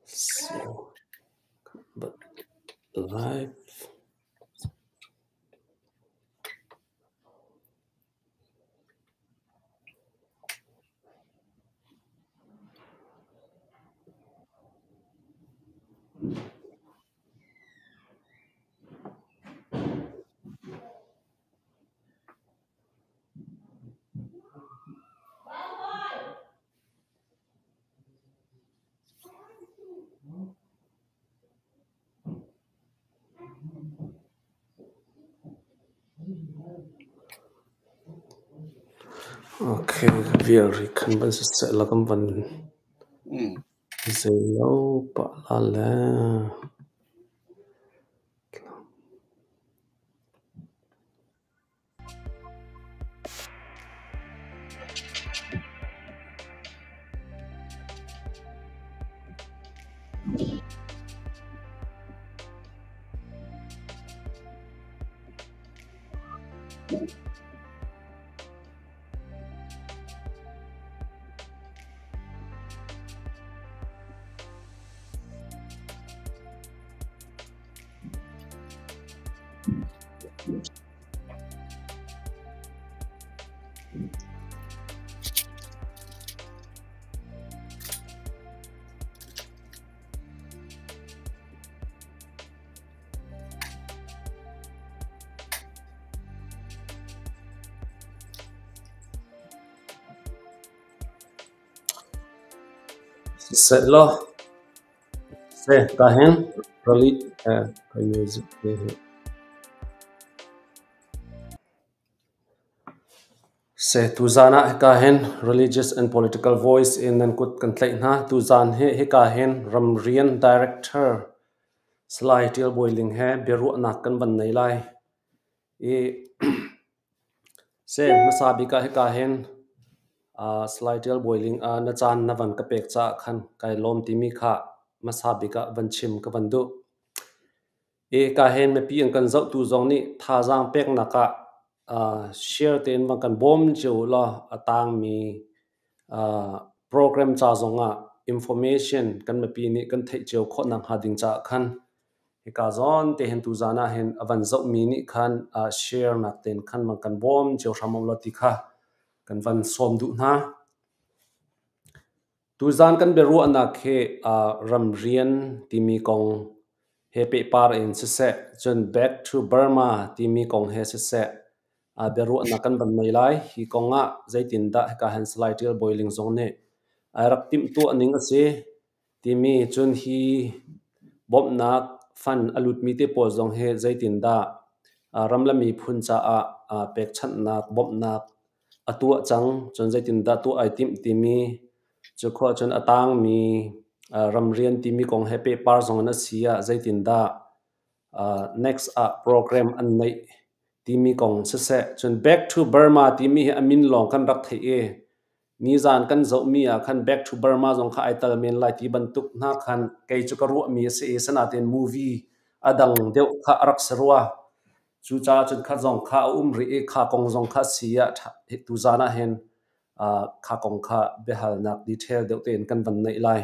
So, but live. Okay, vial ri khan van siseh la kan van zei lo pah la le. Siseh law seh ka hin rali ka music te hi. Seh tuzaan ah hika hin Religious and Political Voice in nan kut kan tlaih hna. Tuzaan hi hika hin ramrian director Salai Tial Bawi Ling he biaruahnak kan van nei lai. I seh hmasa bik ah hika hin Salai Tial Bawi Ling na caan na van ka pek caah khan kai lawm timi kha hmasa bik ah van chim ka van duh. I ka hen mipi an kan zohtu zong nih thazaang peknak ah share tein van kan bawm cio law a tangmi program ca zong ah information kan mipi nih kan theih cio khawh nakhnga ding caah khan hika zawn te hin tuzaan ah hin a van zohmi nih khan share nak tein khan van kan bawm cio hram law ti kha kan van sawm duh hna. Tuzaan kan biaruahnak hi ramrian timi kong he pehpar in siseh, cun Back to Burma timi kong he siseh, biaruahnak kan van nei lai. Hi kong ah zeitindah hika hin Salai Tial Bawi Ling zong nih ai rak timhtuah ning a si timi cun hi bawmhnak fund a lutmi te pawl zong hi zeitindah ram le miphun caah pekchanhnak bawmhnak a tuah cang. Cun zeitindah tuah ai timh timi cu khua cun a tangmi ramrian timi kong he pehpar zong in a si ah zeitindah next ah program an neih timi kong siseh. Cun Back to Burma timi hi a min lawng kan rak theih i nizaan kan zohmi ah khan Back to Burma zong kha ai tal men lai ti bantuk hna khan kei cu ka ruahmi a si i sinain movie a dang deuh kha a rak si rua. Cucaah cun kha zong kha a um rih i kha kong zong kha si ah tuzaan ah hin kha kong kha biahalnak detail deuh tein kan van neih lai.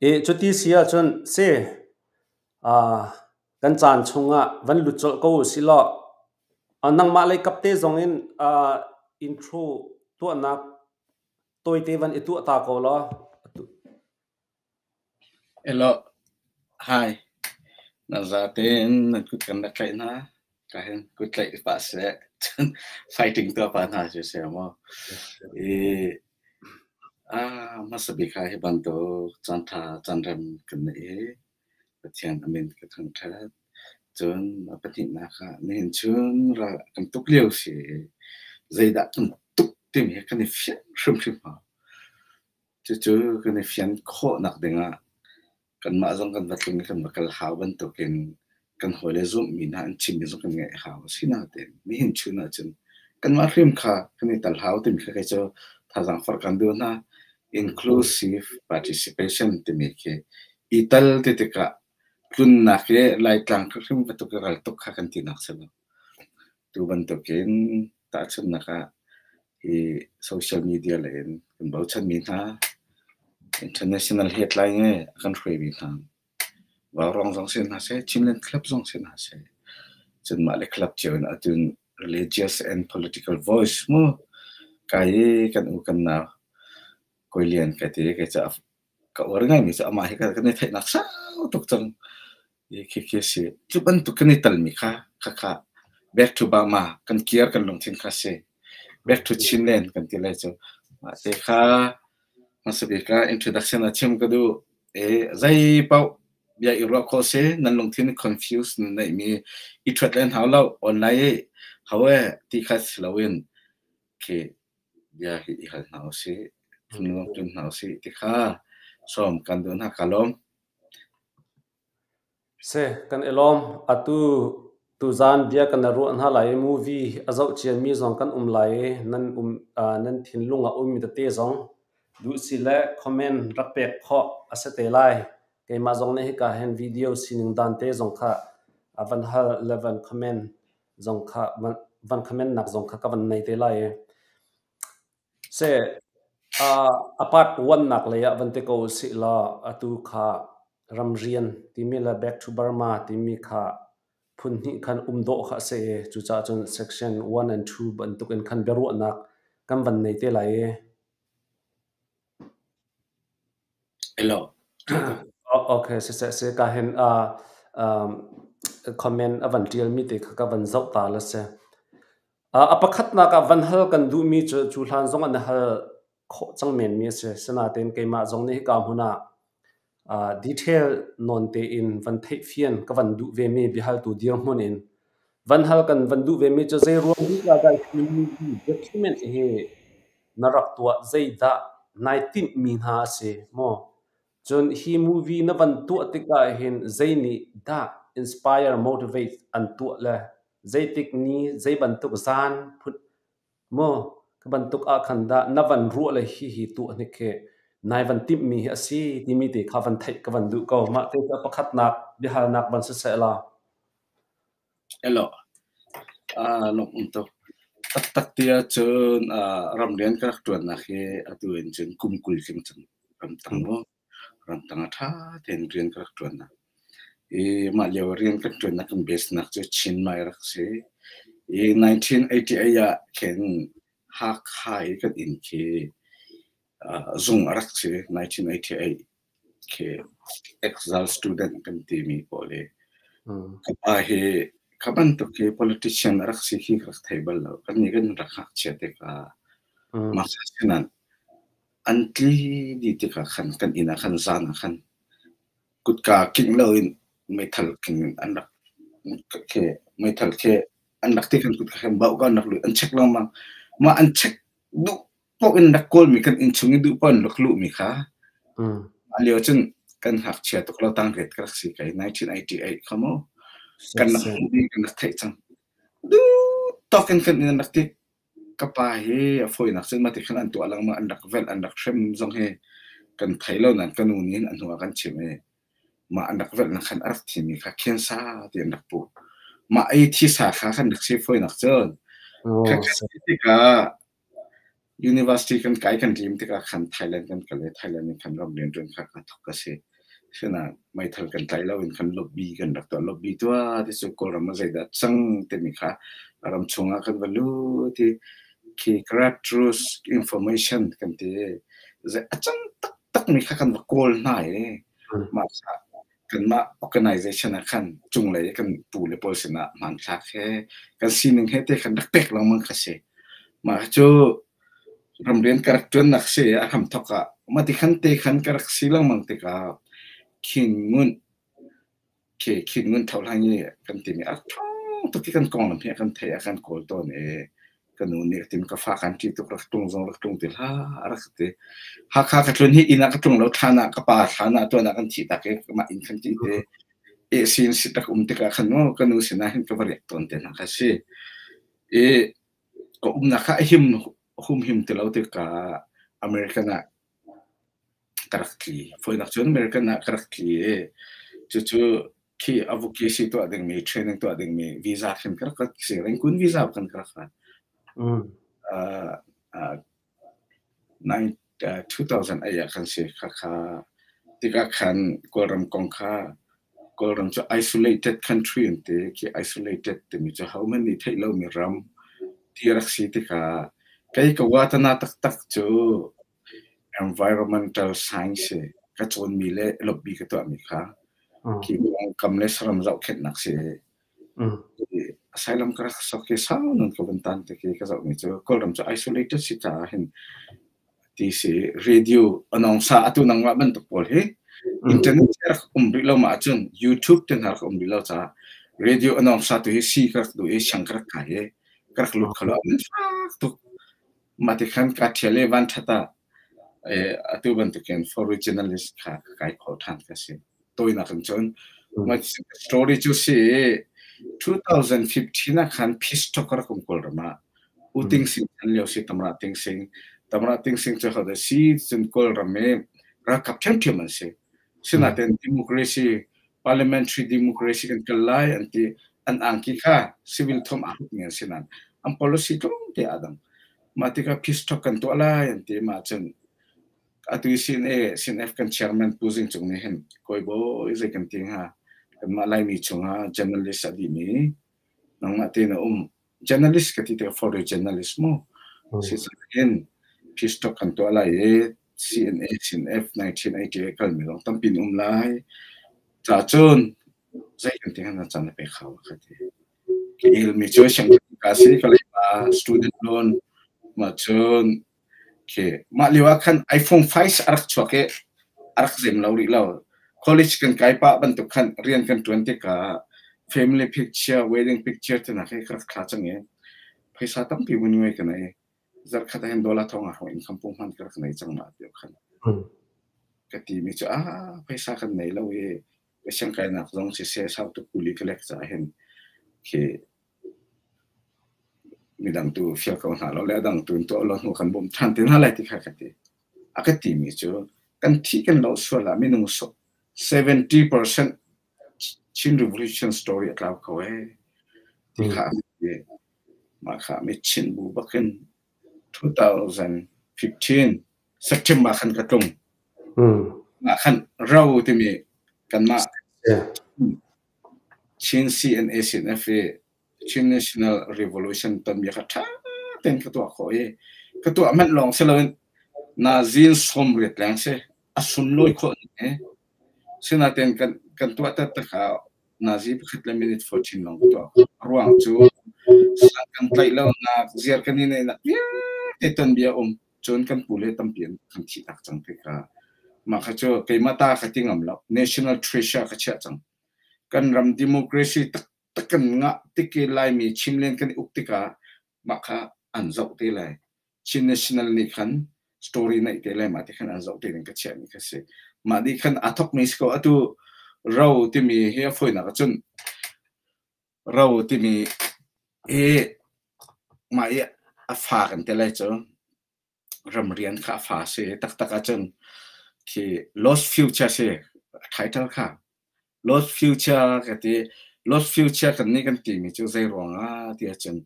I cuti si ahcun si kan caan chungah van lut colh ko usih law nangmah lei kap te zong in intro tuahnak tawite van i tuah ta ko law. Elaw, hi. Na zatein nan kut kan rak tlaih hna. Ka hin kut tlaih pah seh. Cun fighting tuah pah hna cu si maw. I hmasa bik ah hi bantuk caanṭha caanrem kan neih hi Pathian a min ka thangṭhat. Cun a pahnihnak ah nihin chun ral kan tuk lio si i zeidah kan tuk timi hi kan i fiang hrimhrim hau. Cucu kan i fian khawhnak dingah kanmah zong kan va tlung i kan va kal hau bantukin kan hawile zumhmi hna an chimmi zong kan ngaih hau. Asinain nihin chun ahcun kanmah hrim kha kan i tal hau timi kha kei cu thazaang forh kan duh hna. Inclusive participation timi khi i tal ti tikah tlunnak i Laitlang hrim bantuk i ral tuk kha kan tinak si lo. Tu bantukin tahchunhnak ah Hi social media lei in kan bochanmi hna, international headline i a kan hruaimi hna Vaurawng zong si hna seh, Chinland Club zong si hna seh, cun mah le club cio in ahcun religious and political voice mu kai i kan u kan nau Kawi Lian ka ti kei cu ka uar ngaimi cu amah hi kan i theihnak sau tuk cang. I khi khi si. Cu bantuk kan i talmi kha khakha back to Burma kan kir kan lungthin kha si. Back to Chinland kan ti lai cu. Mah te kha hmasabik ah introduction a chim ka duh. E zei paoh bia i ruah khawh si nan lungthin confuse nan neihmi i ṭhuat len hau lo online i ho e ti kha si loin khi bia hi i hal hna usih, thinlung ṭun hna usih ti kha sawm kan duh hna. Ka lawm. Seh, kan i lawm. Atu tuzaan bia kan i ruah hna lai i movie a zoh ciami zong kan um lai i nan um nan thinlung ah ummi tete zong duh si le comment rak pek khawh a si te lai. Keimah zong nih hika hin video sining dan te zong kha a van hal le van comment zong kha van comment nak zong kha ka van nei te lai i. Seh, a part one nak lei ah van ti ko usih law atu kha ramrian timi le Back to Burma timi kha phun hnih khan um dawh kha a si i cucaah cun section 1 and 2 bantuk in khan biaruahnak kan van nei te lai i. Hello. Okay, siseh si ka hin comment a van ṭialmi te kha ka van zoh ta la si. A pakhatnak ah van hal kan duhmi cu cu hlan zong an hal khawh cang menmi a si. Sinain keimah zong nih hika hmun ah detail nawn tein van theihfian ka van duh vemi biahaltu dirhmun in van hal kan van duh vemi cu zei ruang bik ah dah hi document hi na rak tuah, zeidah nai tinhmi hna a si maw? Cun hi movie na van tuah tikah hin zei nih dah inspire, motivate an tuah le zeitik ni, zei bantuk zaan phun maw ka bantuk ah khan dah na van ruah le hihi tuah hnik hi nai van timhmi hi a si timi te kha van theih ka van duh ko. Mah te cu a pakhatnak biahalnak van siseh law. Hello. Lawmh um tuk. Taktak ti ahcun ramrian ka rak ṭuannak hi atu in cun kum 20 tling cang ramtang mu. Ramtang ah ṭha tein rian ka rak ṭuannak. I mah lio rian kan ṭuannak kan base nak cu Chin Mai rak si. I 1988 ah khin Hakha i kan inn khi zung a rak si. 1988 khi exile student kan timi pawl hi ka pa hi kha bantuk hi politician a rak si khi ka rak thei bal lo. Kannih kan rak ngakchia tikah mah sinan an tli dih tikah khan kan inn ah khan zan ah khan kutka kingh loin meithal king in an rak khi meithal khi an rak ti kan kutka khan bauh ka an rak lut an check lengmang. Mah an check duh paoh in rak kawlmi kan inn chung i duh paoh in rak luhmi kha a lio cun kan ngakchia tuk lo tangriat ka rak si kai 1988 kha mu kan rak hmuhmi kan rak theih cang. Duh tawk in kan inn an rak tik. Ka pa hi a fawinak cun mah ti khan an tuah lengmang, an rak velh, an rak hrem zong hi kan thei lo nain ka nu nih hin a hnu ah kan chimh i mah an rak velhnak khan a rak thimi kha khensa ti an rak puh. Mah i thisa kha kan rak si fawinak cun. Kha tikah University kan kai kan lim tikah khan Thailand kan kal i Thailand in khan ram rianṭuan kha kaa thawk a si. Asinain meithal kan tlai lo in khan lobby kan rak tuah. Lobby tuah ti cu Kawlram ah zeidah cang timi kha ram chungah kan va lut i khi grassroots information kan ti i zei a cang taktakmi kha kan va kawl hna i mah kha kanmah organization ah khan cunglei i kan pu le pawl sinah hmanthlak he kan sining he te khan rak pek lengmang kha si. Mah cu ramrian ka rak ṭuannak si a hramthawk ah mah ti khan te khan ka rak si lengmang tikah Khin Ngunt khi Khin Ngunt Thohlang i kan timi a ṭhawng tuk i kan konglam hi a kan theih a kan kawl tawn i ka nu nih a tim ka fa kan ṭih tuk rak tlung zong rak tlung ti hlah a rak ti. Hakha ka tlun hi inn ah ka tlung lo thlan ah ka pa thlan ah tuan ah kan thih tak i mah inn khan ti te eh sin sit rak um tikah khan mu ka nu sinah hin ka va riak tawn te hna kha si. I ka umnak kha a him humhim ti lo tikah American ah ka rak tli. Fawinak cun American ah ka rak tli i cucu khi advocacy tuah dingmi, training tuah dingmi visa khin ka rak si. Rangoon visa kan ka rak ra. 2008 ah khan si. Khakha tikah khan Kawlram kong kha Kawlram cu isolated country an ti. Khi isolated timi cu hohmanh nih theih lomi ram ti a rak si tikah kei ka watana taktak cu environmental science ka cawnmi le lobby ka tuahmi kha khi kam le saram zohkhenhnak si. Asylum ka rak sok hi sau nawn ka vun tan te khi ka zohmi cu Kawlram cu isolated si caah hin ti si. Radio anawngsa atu nangmah bantuk pawl hi internet rak um rih lo ma ahcun YouTube te hna rak um rih lo caah radio anawngsa tu hi si ka rak duh i siang ka rak kai i ka rak lut kho lo. An fak tuk. Mah ti khan kaa ṭhial i vanṭhat ah atu bantukin for regionalist kha ka kai kho ṭhan ka si. Tawinak in cun story cu si 2015 ah khan peace talk rak um Kawlram ah. U Ting Sing chan lio si, Tamra Ting Sing. Tamra Ting Sing cu hodah si cun Kawlram i ralkap ṭhiamṭhiam an si. Sinain democracy, parliamentary democracy kan kal lai an ti. An angki kha civil thuam aa hrukmi an si nain an policy tlawmte aa dang. Mah tikah peace talk kan tuah lai an ti. Mah cun atu i CNA, CNF kan chairman Pu Zing Cung nih hin kawi bawi zei kan ti hnga, kanmah Laimi chungah journalist a dihmi nangmah tein a um. Journalist ka ti tikah foreign journalist mu. Si hin peace talk kan tuah lai i CNA, CNF 1988 kalmi zong tampi in um lai. Ca cun zei kan ti hnga, caan na pek hau ka ti. Ka ilmi cu sianginn ka si ka leiba student loan ma cun khi mah lio ah khan iPhone 5 a rak chuak i a rak zem lo rih lo. College kan kai pah bantuk khan rian kan ṭuan tikah family picture, wedding picture te hna khi ka rak thla cang i phaisa tampi vun ngei ka nei. Zarhkhat ah hin dollar thong ah hrawng income pung hman ka rak nei cang mah ti khan. Ka timi cu ah phaisa kan nei lo i ka siangkainak zong siseh sau tuk kuli ka lek caah hin khi midang tu fial ko hna lo le a dang tu in tuah lo hnu kan bawmh ṭhan te hna lai ti kha ka ti. A ka timi cu kan thih kan lo sual ah minung 70% Chin Revolution story a tlau ko ee ti kha a ti. Mah kha mitchinh bu bakin 2015 September khan ka tlung. Mah khan ro timi kanmah Chin CNA CNF i Chin National Revolution tonbia kha ṭha tein ka tuah khawh i ka tuah manh lawng si loin nazin 80 leng si a sunlawi khawh ning hi. Sinain kan tuah taktak ah nazi pakhat le minute 14 lawng ka tuah khawh. A ruang cu sang kan tlaih lonak, ziar kan i neihnak vialte tonbia um. Cun kan pu le tampi an kan thihtak cang tikah mah kha cu keimah ta ka ti ngam lo. National treasure ka chiah cang. Kan ram democracy taktak kan ngah tik i Laimi Chinland kan i uk tikah mah kha an zoh te lai. Chin National nih khan story neih te lai, mah ti khan an zoh te ding ka chiahmi kha si. Mah nih khan aa thokmi si ko. Atu ro timi hi a fawinak ahcun ro timi hi mah i a fa kan ti lai cu. Ramrian kha a fa si taktak ahcun khi Lost Future si title kha. Lost Future ka ti. Lost Future kan nih kan timi cu zei ruangah ti ahcun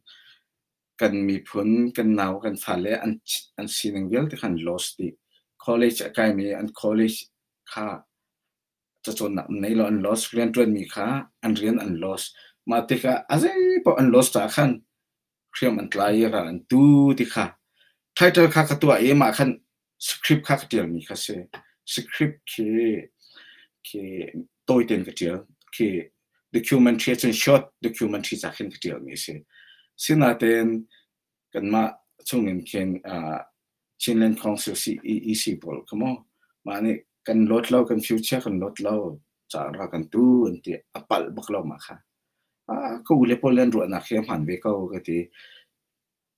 kan miphun, kan nau, kan fale an sining vialte khan lost dih. College a kaimi an college kha cacawnnak an nei lo, an lost. Rianṭuanmi kha an rian an lost. Mah tikah a zei paoh an lost caah khan hriam an tlai i ral an tu ti kha title kha ka tuah i mah khan script kha ka ṭialmi kha si. Script khi khi tawi tein ka ṭial. Khi documentary ahcun short documentary ca khin ka ṭialmi a si. Sinain kanmah chungin khin Chinland Council CEEC pawl kha maw mah nih kan lawt lo, kan future kan lawt lo ca ra kan tu an ti. A palh bak lo mah kha. Ka u le pawl an ruahnak hi a hmaan ve ko ka ti.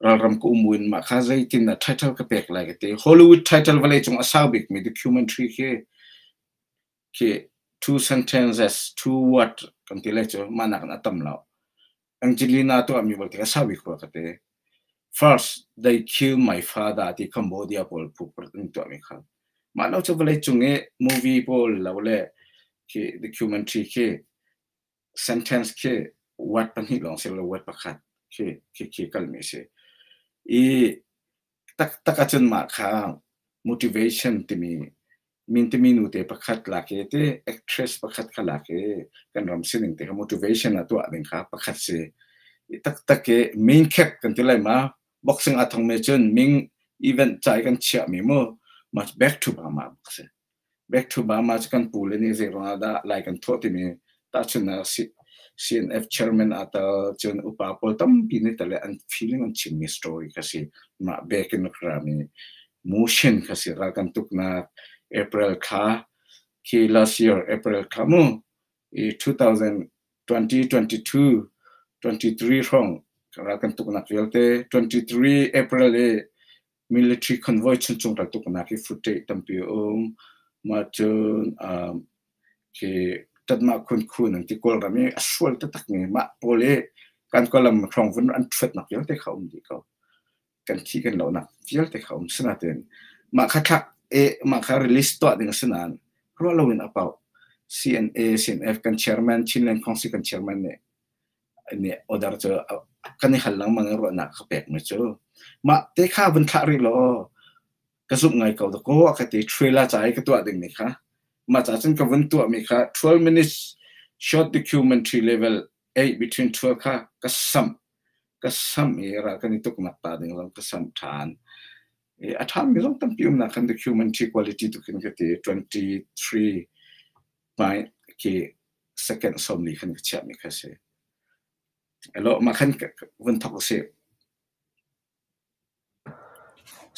Ralram ka um in mah kha zeitin dah title ka pek lai ka ti. Hollywood title vawleicung a sau bikmi documentary khi khi two sentences, two word kan ti lai cu, mah nakin a tam lo. Angelina tuahmi vialte a sau bik rua ka ti. First they kill my father ti Cambodia pawl phu in tuahmi kha. Mah lo cu vawleicung i movie pawl lo le khi documentary khi sentence khi word pahnih lawng si lo, word pakhat khi khi khi kalmi si. I. Taktak ahcun mah kha motivation timi min timi nute pakhat lak i te actress pakhat kha lak i kan ram sining te kha motivation a tuah ding kha pakhat si. Taktak i main cap kan ti lai ma boxing a thong me cun ming event ca i kan chiah mi mu must back to Burma bak si. Back to Burma cu kan pu le nih zei ruangah dah lai kan thawh timi tahchunhnak CNF chairman aa tel cun upa pawl tampi nih tel i an feeling an chimmi story kha si. Mah back in rak rami motion kha si ral kan tuknak April thla khi last year April thla mu i 2022 23 hrawng ral kan tuknak vialte 23 April i military convoy chuncung ral tuknak hi footage tampi a um. Mah cun khi ṭatmah khun khun an ti Kawlram i a sual taktakmi mah pawl i kan Kawlram hrawng vun an ṭhuatnak vialte kha um dih ko. Kan thi kan lohnak vialte kha um. Sinain mah kha thlak i mah kha release tuah ding a si nain ruah loin a pauh. CNA, CNF kan chairman, Chinland Council kan chairman nih nih order cu kan i hal lengmang i ruahnak ka pekmi cu mah te kha vun thlah rih law ka zumh ngai ko dakaw a ka ti. Trailer ca i ka tuah dingmi kha mah ca cun ka vun tuahmi kha 12 minutes short documentary level 8 between 12 kha ka samh ka samh i ral kan i tuknak ta ding zong ka samh ṭhan i a ṭhami zong tampi umnak khan documentary quality tu khin ka ti 23 hmai khi second 40 khan ka chiahmi kha si. Elo mah khan vun thok usih.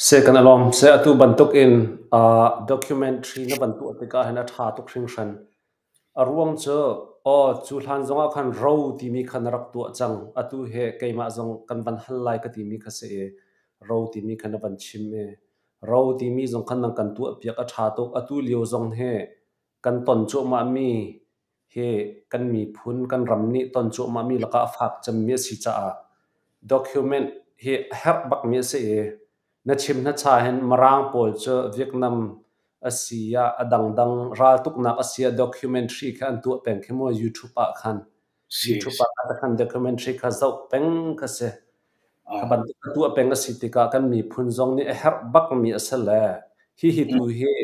Se kan alawm se atu bantuk in documentary na van tuah tikah hin a ṭha tuk hringhran. A ruang cu aw cu hlan zongah khan ro timi kha na rak tuah cang. Atu he keimah zong kan van hal lai ka timi kha si i ro timi kha na van chim i ro timi zong khan nang kan tuah piak a ṭha tuk. Atu lio zong hi kan ton cuahmahmi hi kan miphun kan ram nih ton cuahmahmi lakah a fak cemmi a si caah document hi a herh bakmi a si i na chim hnacha hin Mirang pawl cu Vietnam a si ah a dangdang raltuknak a si ah documentary kha an tuah peng khi mu YouTube ah khan. YouTube ah khan documentary kha zoh peng kha si. Kha bantuk a tuah peng a si tikah kan miphun zong nih a herh bakmi a si le hihi tu hi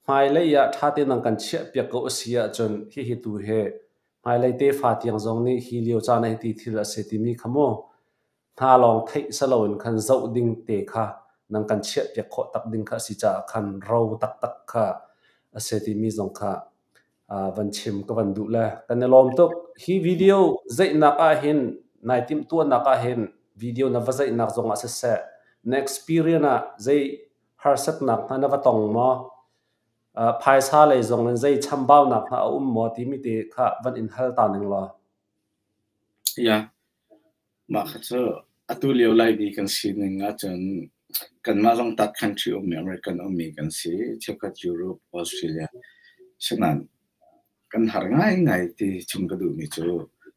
hmailei ah ṭha tein an kan chiahpiak ko a si ahcun hihi tu hi hmailei tefa tiang zong nih hi lio caan ah hiti thil a si timi kha mu hna lawng theih si loin khan zoh ding te kha nan kan chiahpiak khawh tak ding kha a si caah khan ro taktak kha a si timi zong kha van chim ka van duh le kan i lawm tuk. Hi video zeihnak ah hin nai timhtuahnak ah hin video na va zeihnak zong ah siseh na experience ah zei harsatnak hna na va tong maw? Phaisa lei zong in zei chambaunak hna a um maw timi te kha van in hal ta ning law. Yeah. Mah kha cu atu lio Laimi kan sining ahcun kanmah zong tat country ummi American ummi kan si, cheukhat Europe, Australia. Sinain kan har ngaingai ti chim ka duhmi cu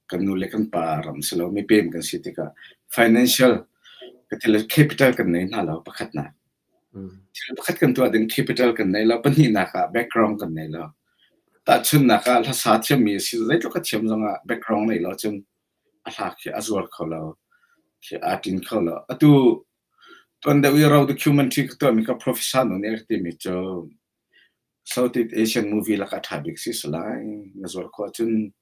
kan nu le kan pa ram si lo, mipem kan si tikah financial ka ti le capital kan nei hna lo pakhatnak. Thil pakhat kan tuah ding capital kan nei lo, pahnihnak ah background kan nei lo. Tahchunhnak ah hlasa thiammi a si, zeitluk a thiam zongah background nei lo cun a hla khi a zuar kho lo, khi aa ṭin kho lo. Atu tuan deuh i ro documentary ka tuahmi ka professor nu nih a ka timi cu Southeast Asian movie lakah ṭha bik si salai, na zuar khawh ahcun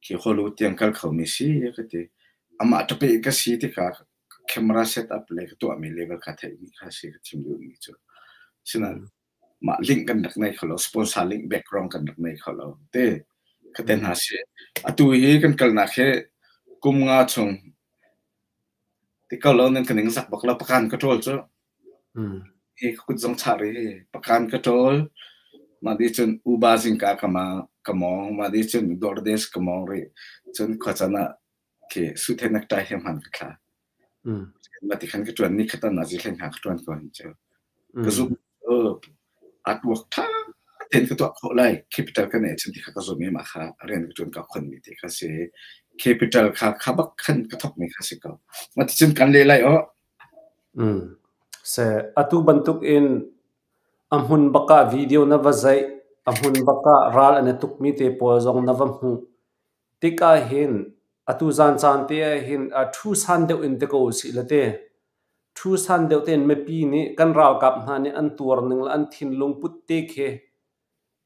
khi Hollywood tiang kal khomi si a ka ti. Amah ṭapeh ka si tikah camera set up le ka tuahmi level kha theihmi kha si ka chim duhmi cu. Sinain mah link kan rak nei kho lo, sponsor link background kan rak nei kho lo te ka te hna si. Atu hi kan kalnak hi kum nga chung ti ko lo nan ka ning zak bak lo pakan ka ṭawl cu. Hi ka kut zong chah rih hi pakan ka ṭawl. Mah di cun Uba zingka ka ma ka mawng, mah di cun DoorDash ka mawng rih. Cun khuacan ah khi suit he necktie he hman ka thla. Mah ti khan ka ṭuan ni khat ah nazi hlei hna ka ṭuan ko hin cu. Ka zumh artwork ṭha tein ka tuah khawh lai. Capital ka neih cun ti kha ka zumh i mah kha rian ka ṭuan ka khonmi ti kha si. Capital kha kha bak khan ka thawkmi kha si ko. Mah ti cun kan leh lai aw. Se atu bantuk in a hmun bak ah video na va zeih, a hmun bak ah ral an i tukmi te pawl zong na va hmuh. Tikah hin atu zan caan te ah hin ṭhu san deuh in ti ko usih la te. Ṭhusan deuh tein mipi nih kan ralkap hna nih an tuar ning le an thinlung put te khi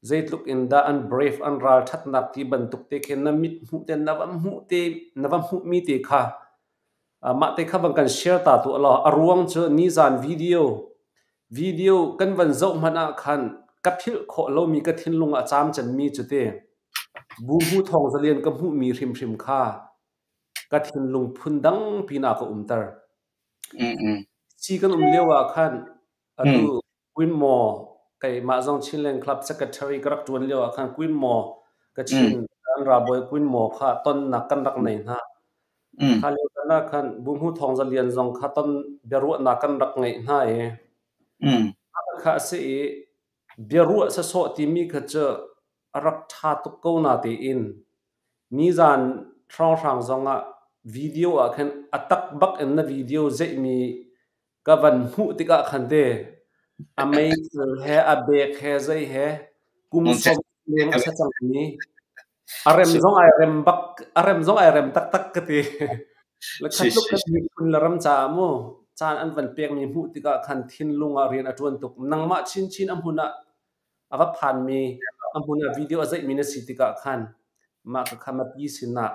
zeitluk in dah an brave, an ralṭhatnak ti bantuk te khi na mit hmuh te na va hmuh te na va hmuhmi te kha mah te kha van kan share ta tuah law. A ruang cu nizan video kan van zoh hmanh ah khan ka philh khawh lomi ka thinlung ah a caam cemmi cu te Buhmu Thawng Za Lian ka hmuhmi hrimhrim kha ka thinlung phundang pinah ka umter. Si kan um lio ah khan atu Queen Maw keimah zong Chinland Club Secretary ka rak ṭuan lio ah khan Queen Maw Kachin an ralbawi Queen Maw kha tonnak kan rak nei hna. Kha lio tan ah khan Buhmu Thawng Za Lian zong kha ton biaruahnak kan rak ngeih hna i kha a si i biaruah sawsawh timi kha cu a rak ṭha tuk ko natein nizan hrawnghrang zongah video ah khan a tak bak in na video zeihmi ka van hmuh tikah khan te a meithal he a bek he zei he kum 10 leng a si cangmi a rem zong ai rem bak, a rem zong ai rem taktak ka ti. Le khat tluk kan miphun le ram caah mu caan an van pekmi hmuh tikah khan thinlung ah rian a ṭuan tuk. Nangmah chinchin a hmun ah a va phanmi, a hmun ah video a zeihmi na si tikah khan mah ka kha mipi sinah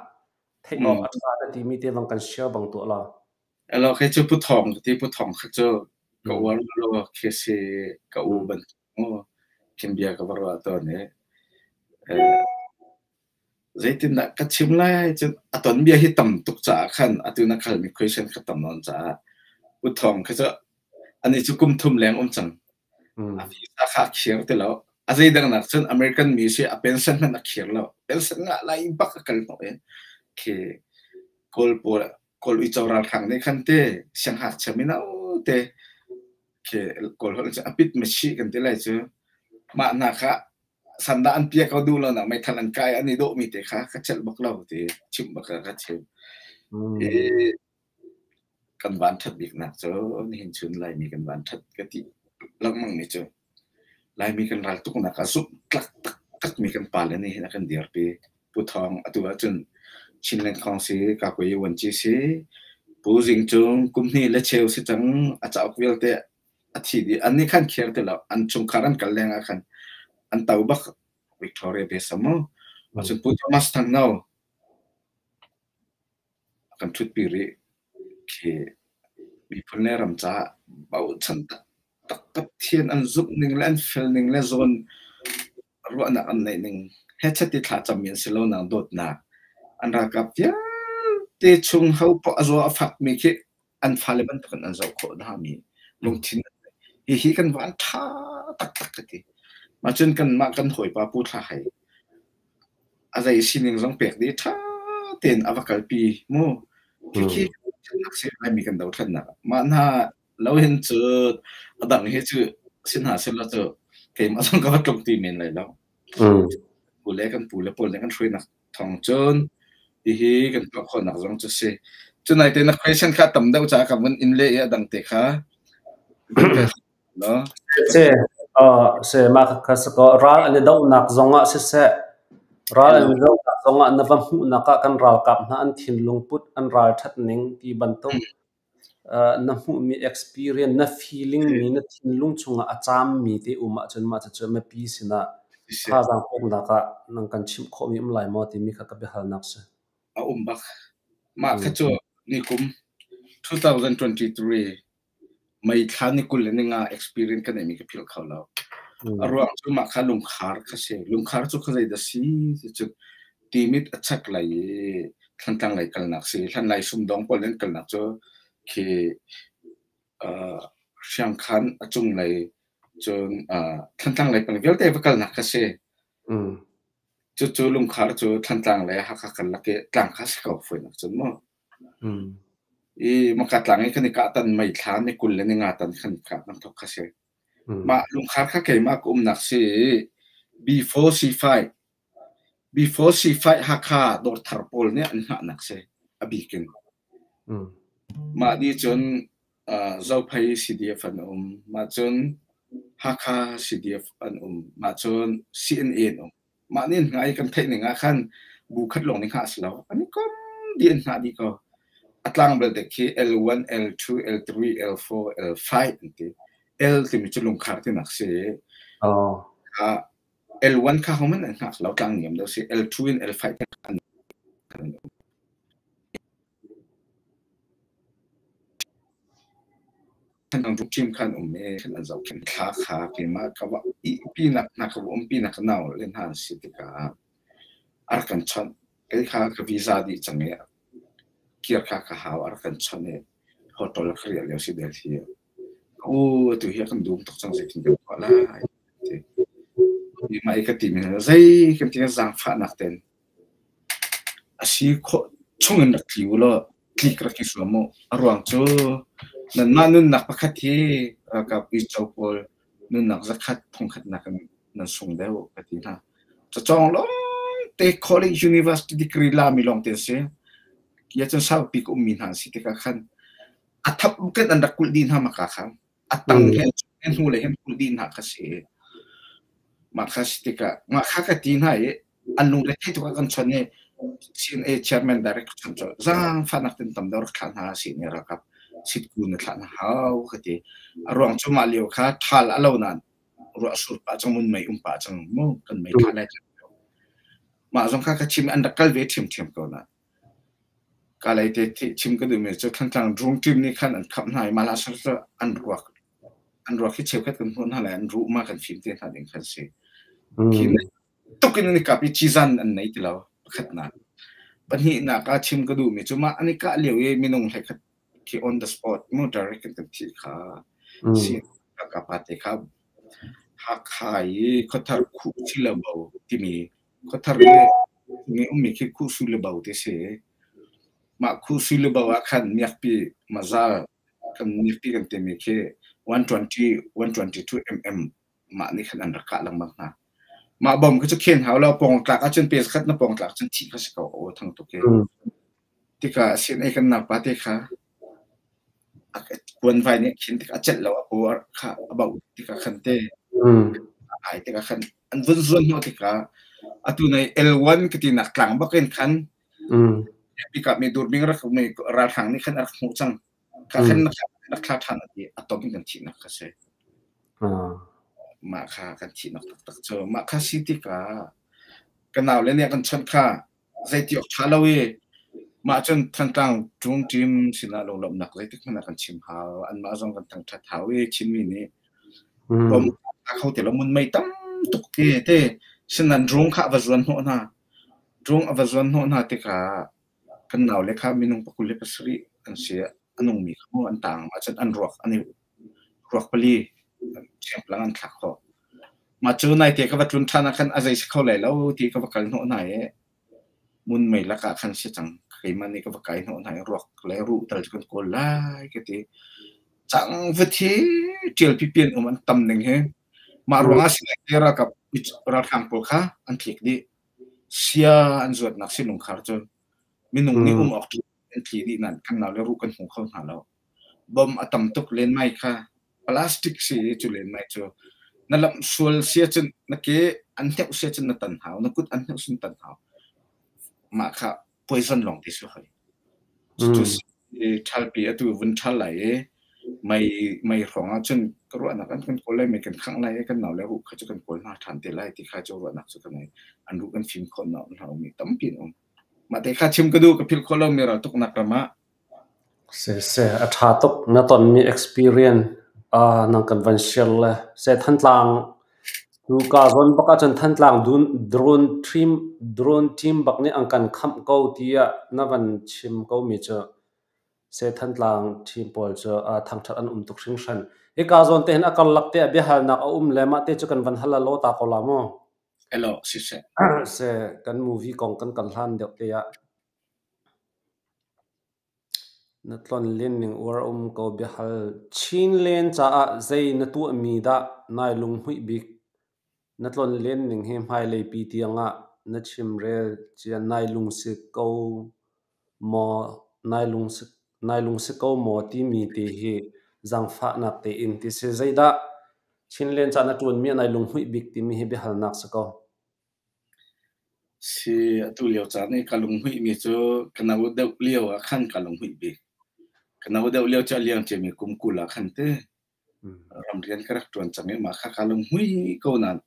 theih awk a ṭha na timi te bang kan share bang tuah law. Alo khi cu Pu Thawng ka ti. Pu Thawng kha cu ka uar lo khi si, ka u bantuk mu khin bia ka va ruah tawn i zeitindah ka chim lai cun a ton bia hi tam tuk caah khan atu na khalmi question kha tam nawn caah Pu Thawng kha cu ani cu kum thum leng um cang. A visa kha a khir ti lo. A zeidang nak cun American mi si, a pension hmanh a khir lo. Pension ngah lai bak a kal hnawh i khi Kawl pawl, Kawl uico ralhrang nih khan te sianghngakchia mino te khi Kawl holh cu a pit machi kan ti lai cu, mah hna kha sandah an pia ko duh lo nak meithal an kai an i dawhmi te kha ka celh bak lo ti chimh bak ka chim. I kan van ṭhat biknak cu nihin chun Laimi kan van ṭhat ka ti lengmang mi cu Laimi kan ral tuknak ah zumh tlak taktakmi kan pale nih hin a kan dirpi. Pu Thawng atu ahcun Chinland Council Kakui Vuanci si. Pu Zing Cung kum hnih le cheu si cang, a cauk vialte a thi dih. An nih khan khir ti lo. An chungkhar an kal leng ah khan an to bak Victoria Besa mu. Cun Pu Thomas Thang No a kan ṭhutpi rih. Khi miphun le ram caah bochan taktak Pathian an zumh ning le an fel ning le zawn ruahnak an neih ning hechet i thlacammi an si lo nang dawtnak an ralkap vialte chung ho poah a zaw a fakmi khi an fale bantukin an zoh khawh hna mi lungthin hihi kan van ṭha taktak ka ti. Mah cun kanmah kan hawipa Pu Thla Hei a zei sining zong pek dih, ṭha tein a va kalpi mu. Khikhi si Laimi kan dothlennak mah hna lo hin cu a dang hi cu si hna sila cu keimah zong ka va tlung ti men lai lo. Pu le kan pu le pawl nih kan hruainak thawng cun hihi kan tuah khawhnak zong cu si. Cu naite na question kha tam deuh caah ka vun in leh i a dang te kha no. Se se mah kha si ko. Ral an i dohnak zongah siseh, ral an i dohnak zongah na va hmuhnak ah kan ralkap hna an thinlung put, an ralṭhat ning ti bantuk na hmuhmi experience, na feeling mi, na thinlung chungah a caammi te um ahcun mah cucu mipi sinah thazaang peknak ah nang kan chimh khawhmi um lai maw timi kha ka biahalnak si. A um bak. Mah kha cu nikum 2023 May thla ni 25 experience ka neihmi ka philh kho lo. A ruang cu mah kha lungkhar kha si. Lungkhar cu kha zei dah si ti cu Timit a chak lei i Thlantlang lei kalnak si. Hlan lai sumdong pawl an kalnak cu khi Hriangkhan a cunglei cun Thlantlang lei peng vialte va kalnak kha si. Cucu lungkhar cu Thlantlang le Hakha karlak i tlang kha si ko fawinak cun mu. I Maka tlang i kan i kah tan May thla ni 25 tan khan kah kan thawk kha si. Mah lungkhar kha keimah ka umnak si i B4 C5 B4 C5 Hakha dawrthar pawl nih an hngahnak si a bik in. Mah nih cun Zophei CDF an um, mah cun Hakha CDF an um, mah cun CNA an um. Mah nih an hngah i kan theih ning ah khan bu khat lawng nih hngah a si lo. An i kom dih, an hngah dih ko. A tlang belte khi L1, L2, L3, L4, L5 an ti. L timi cu lungkhar tinak si. L1 kha hohmanh an hngak lo, tlang niam deuh si. L2 in L5 an um. Thantlang team kha an um i an zohkhenh. Thla kha keimah ka va ihpinak hna ka va umpinak ka nau le hna an si tikah a rak kan chawnh. Kei kha ka visa dih cang i kir kha ka hau a rak kan chawnh i hotel ka riah lio si Delhi ah. U atu hi a kan dum tuk cang zeitin kan tuah lai ti. Mah i ka timi zei kan ti zaangfahnak ten A si khawh chungin rak tli u law tlik rak i zuam u. A ruang cu nanmah nunnak pakhat hi ralkap uico pawl nunnak zakhat thongkhat nakin nan sung deuh ka ti hna. Cacawng lawngte college university degree lami lawngte an si. Kia cun saupi ka ummi hna an si tikah khan a thap bukin an rak kulh dih hna maka kha. A tang he hnu le hin kulh dih hna kha si. Mah kha si tikah mah kha ka ti hna i an lungre thei tuk ah kan chawnh i CNA chairman direct ka chawnh colh. Zaangfahnak tin tam deuh rak thlah hna CNA ralkap sitku na thlah hna hau ka ti. A ruang cu mah lio kha ṭhal a lo nain ruah sur pah cang mun mei um pah cang mu kan mei thlah lai. Mah zong kha ka chim an rak kal ve ṭhiamṭhiam ko na. Kalay te chim ka duhmi cu Thantlang Drung team nih khan an khamh hna i mah cu an ruak hi cheukhat kan hmuh hna lai an ruh ma kan fim te hna ding khan si. Khi tuk in an i kap i cizan an nei ti lo pakhatnak. Pahnihnak ah chim ka duhmi cu mah an i kah lio i minung hlei khat khi on the spot mu direct in kan thih kha si kapa te kha Hakha i Khuathar khuh Chilabo timi Khuathar le mi ummi khi Khuhsu le Bo ti si. Mah Khuhsu le Bo ah khan miakpi mazal kan miakpi kan timi khi 120 122 mm mah nih khan an rak kah lengmang hna. Mah bom khi cu khen hau lo pawng tlak ahcun pe zakhat na pawng tlak cun thih kha si ko aw thang tuk hi. Tikah CNA kan naupa te kha kuanvai nih khin tikah a celh lo a paw kha a bauh tikah khan te a ai tikah khan an vun zuan hnawh tikah atu nai L1 ka tinak tlang bak in khan pikah mi durbing rak mi ralhrang nih khan a rak hmuh cang ka khan rak thla ṭhan a ti a tom in kan thihnak kha si mah kha kan thihnak taktak cu mah kha si tikah ka nau le nih kan chawnh kha Zeiti awk ṭha lo i mah cun Thantlang ṭung ṭim sinah lunglawmhnak zeitik hmanh ah kan chim hau. Anmah zong kan thangṭhat hau i Chinmi nih bom a kho ti lo mun mei tam tuk ti te sinan drone kha a va zuan hnawh hna. Drone a va zuan hnawh hna tikah kan naule kha minung 27 an si. A nungmi kha mu an taang ahcun an ruak an i ruak pali ṭhiangplang an thlak khawh. Mah cu naite ka va tlun ṭhan ah khan a zei si kho lai lo ti ka va kal hnawh hna i mun mei lakah khan si cang. Keimah nih ka va kai hnawh hna i ruak le ruh tal cu kan kawl lai ka ti. Cangvat hi ṭial pipi an um an tam ning hi. Mah ruangah si lai te ralkap ralhrang pawl kha an tlik dih. Sia an zuatnak si lungkhar cu minung nih um awk an tli dih nain kan nau le ruh kan hmu kho hna lo. Bom a tam tuk len mai kha plastic si i cu len mai cu na lamh sual si ahcun na ke an hneuh si ahcun na tan hau, na kut an hneuh si na tan hau. Mah kha poison lawng te si hoi. Cucu ṭhalpi atu vun ṭhal lai i mei mei hrawng ahcun ka ruahnak an kan kawl lai mei kan khangh lai i kan nau le ruh kha cu kan kawl hna ṭhan te lai ti kha cu ruahnak cu ka ngei. An ruh kan fim khawh hna umi tampi an um. Mah te kha chim ka duh ka philh khawh lomi raltuknak ram ah. Siseh, a ṭha tuk. Na tonmi experience nang kan van share le seh Thantlang cu ka zawn bak ahcun Thantlang drone team bak nih an kan khamh ko tiah na van chim ko mi cu seh Thantlang team pawl cu thangṭhat an um tuk hringhran. Hika zawn te hin a karlak te ah biahalnak a um le mah te cu kan van hal law ta ko la mu. Elo, siseh. Seh, kan movie kong kan kal hlan deuh te ah. Na tlonlen ning uar a um ko biahal. Chinland caah zei na tuahmi dah nai lunghmuih bik? Na tlonlen ning hi hmailei pi tiangah na chimrel cia nai lungsi ko maw nai lungsi ko maw timi te hi zaangfahnak tein ti si. Zeidah Chinland caah na ṭuanmi ah nai lunghmuih bik timi hi biahalnak si ko. Si. Si atu lio caan i ka lunghmuihmi cu ka no deuh lio ah khan ka lunghmuih bik. Ka no deuh lio cu a liang ciami kum 20 ah khan te ramrian ka rak ṭuan cang i mah kha kaa lunghmuih ko nain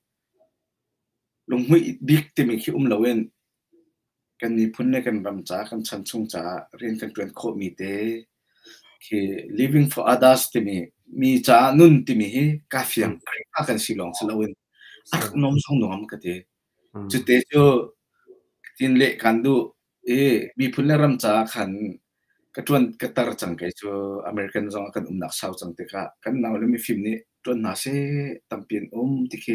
lunghmuih bik timi khi um loin kan miphun le kan ram caah kan chan chung caah rian kan ṭuan khawhmi te khi living for others timi mi caah nun timi hi kaa fiang. Khrihfa kan si lawng si loin a rak nuam zong nuam ka ti. Cute cu tin leh kan duh i miphun le ram caah khan ka ṭuan ka tar cang kei cu American zong ah kan umnak sau cang tikah kan nau le mifim nih ṭuan hna seh tampi an um ti khi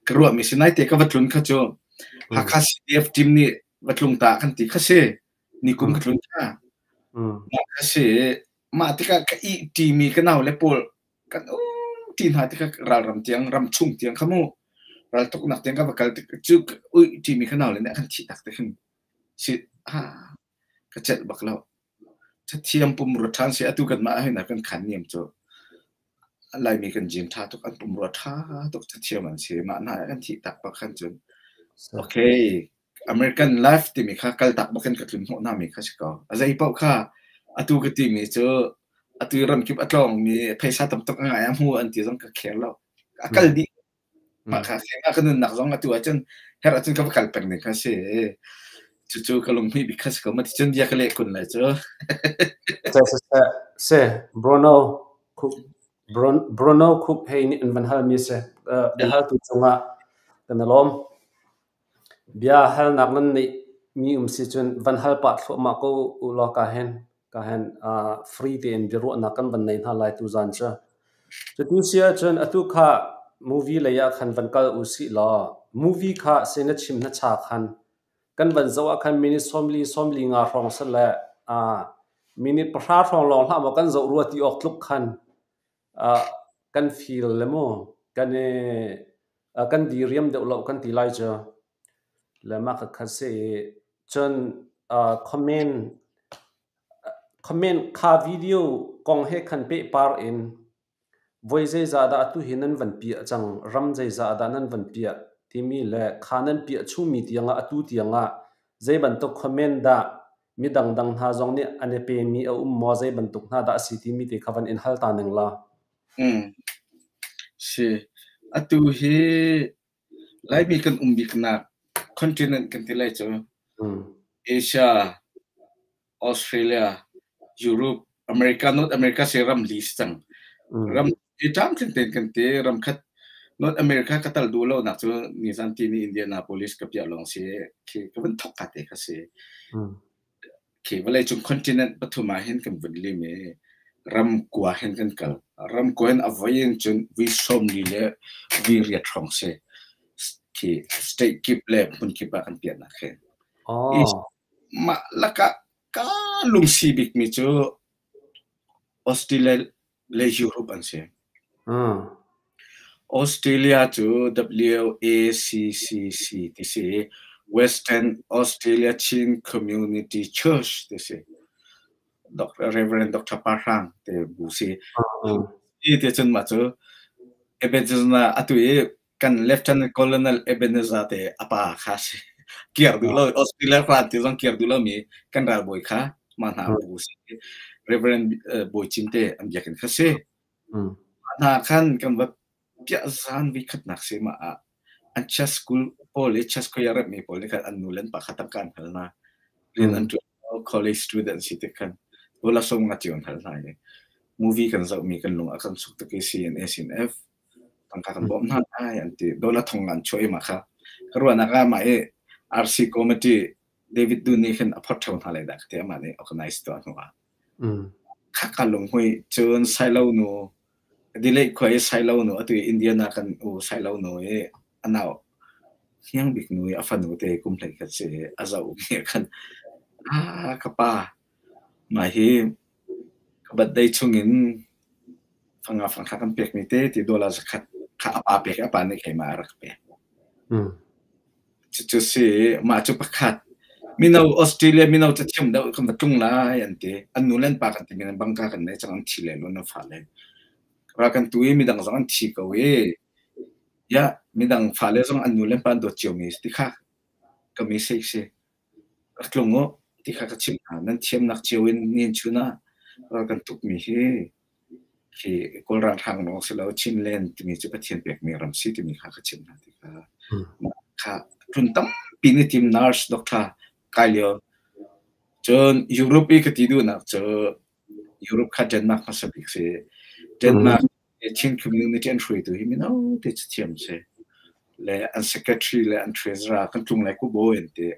ka ruahmi si. Naite ka va tlun kha cu Hakha CDF team nih va tlung ta kan ti kha si. Nikum ka tlun kha. Mah kha si. Mah tikah ka ih ṭimi ka nau le pawl kan um ti hna tikah ralram tiang ram chung tiang kha mu raltuknak tiang ka va kal tik cu ui ṭimi ka nau le nih a kan thih tak te khin si ah ka celh bak lo. Cathiam pumrua ṭhan si atu kanmah ahhin ah kan khan niam cu Laimi kan gene ṭha tuk an pumrua ṭha tuk cathiam an si mah hna kan thih tak bak khan cun okay American life timi kha kaltak bak in ka tlun hnawh hna mi kha si ko. A zei paoh kha atu ka timi cu atu ramkip a tlawngmi phaisa tam tuk a ngai a hmu an ti zong ka care lo. A kal dih Mah kha si. Mah ka nunnak zong atu ahcun herh ahcun ka va kal peng ding kha si. Cucu ka lunghmuih bik kha si ko. Mah ticun bia ka leh kun lai cu. Se se se se Bruno Khup Bruno Khup hei nih an van halmi si. Biahaltu cungah kan i lawm. Bia halnak nan neih mi um si cun van hal pah thluahmah ko u law ka hen ka hen free tein biaruahnak kan van nei hna lai tuzan cu. Cuti si ahcun atu kha movie lei ah khan van kal u sih law movie kha se na chim na cha khan kan van zoh ah khan minute 40 45 hrawng sile minute 10 hrawng lawng hlah maw kan zoh rua ti awk tluk khan kan feel le mu kan i kan diriam deuh lo kan ti lai cu. Le mah khakha si i cun comment comment kha video kong he khan pehpar in voi zeizah dah atu hi nan van piah cang, ram zeizah dah nan van piah timi le kha nan piah chungmi tiangah atu tiangah zei bantuk comment dah mi dangdang hna zong nih an i pemi a um maw, zei bantuk hna dah a si timi te kha van in hal ta ning law. Si. Atu hi Laimi kan um biknak continent kan ti lai cu Asia, Australia, Europe, America, North America si ram li si cang. Ram i tlamtling tein kan ti. Ram khat North America ka tal duh lonak cu nizan tini Indianapolis ka piah lawng si khi ka vun thok ka te kha si. Khi vawleicung continent pathum ah hin kan vun lim i ram kua hin kan kal. Ram kua in a voi in cun vui 40 le vui 8 hrawng si. Khi state kip le hmun kip ah kan piahnak hi. Mah lakah ka lungsi bikmi cu Australia le Europe an si. Australia cu WACCC ti si i Western Australia Chin Community Church ti si. Reverend Dr. Pa Hrang te bu si. Hi te cun mah cu Ebenezer atu i kan Lieutenant Colonel Ebenezer te a pa kha si. Kir duh lo Australia ran ti zong kir duh lomi kan ralbawi kha mah hna bu si. Reverend Bawi Cin te an biakinn kha si. Hna khan kan va piah zan vi khatnak si mah ah an chess school pawl i chess khoi a remmi pawl nih khan an nu le an pa kha tangka an hal hna. Rian an ṭuan college student si tik khan dollar sawm nga cio an hal hna i movie kan zohmi kan lung a kan suk tuk i CNA CNF tangka kan bawmh hna lai an ti. Dollar thong an chuah i mah kha ka ruahnak ah mah i RC committee David Dun nih khin a phorh ṭheo hna lai dah ka ti amah nih organize tuah hnu ah. Kha ka lunghmuih cun Sailo nu Adelaide khua i Sailo nu atu i Indiana kan u Sailo nu i a nau hniang bik nu i a fanu te kum 11 si i a zoh mi ah khan ah ka pa mah hi ka birthday chungin fanga fangkha kan pekmi te ti dollar 100 kha a pa pek i a pa nih keimah a rak pek. Cucu si mah cu pakhat. Mino Australia mino cathiam deuh kan va tlung lai an ti. An nu le an pa kan ti men bangka kan nei cang an thi le lo na fale. Ral kan tu i midang zong an thi ko i ya midang fale zong an nu le an pa an dawt cio mi ti kha. Ka message si. Rak tlung uh ti kha ka chimh hna. Nan thiamnak cio in nihin chun ah ral kan tukmi hi khi Kawl ralhrang lawng si lo Chinland timi cu Pathian pekmi ram si timi kha ka chimh hna tikah mah kha tlun tampi nih tim nurse doctor kai lio. Cun Europe i ka ti duhnak cu Europe kha Denmark hmasa bik si. Denmark Chin community an hruaitu hi mino te cathiam si. Le an secretary le an treasurer kan tlung lai ku bawi an ti.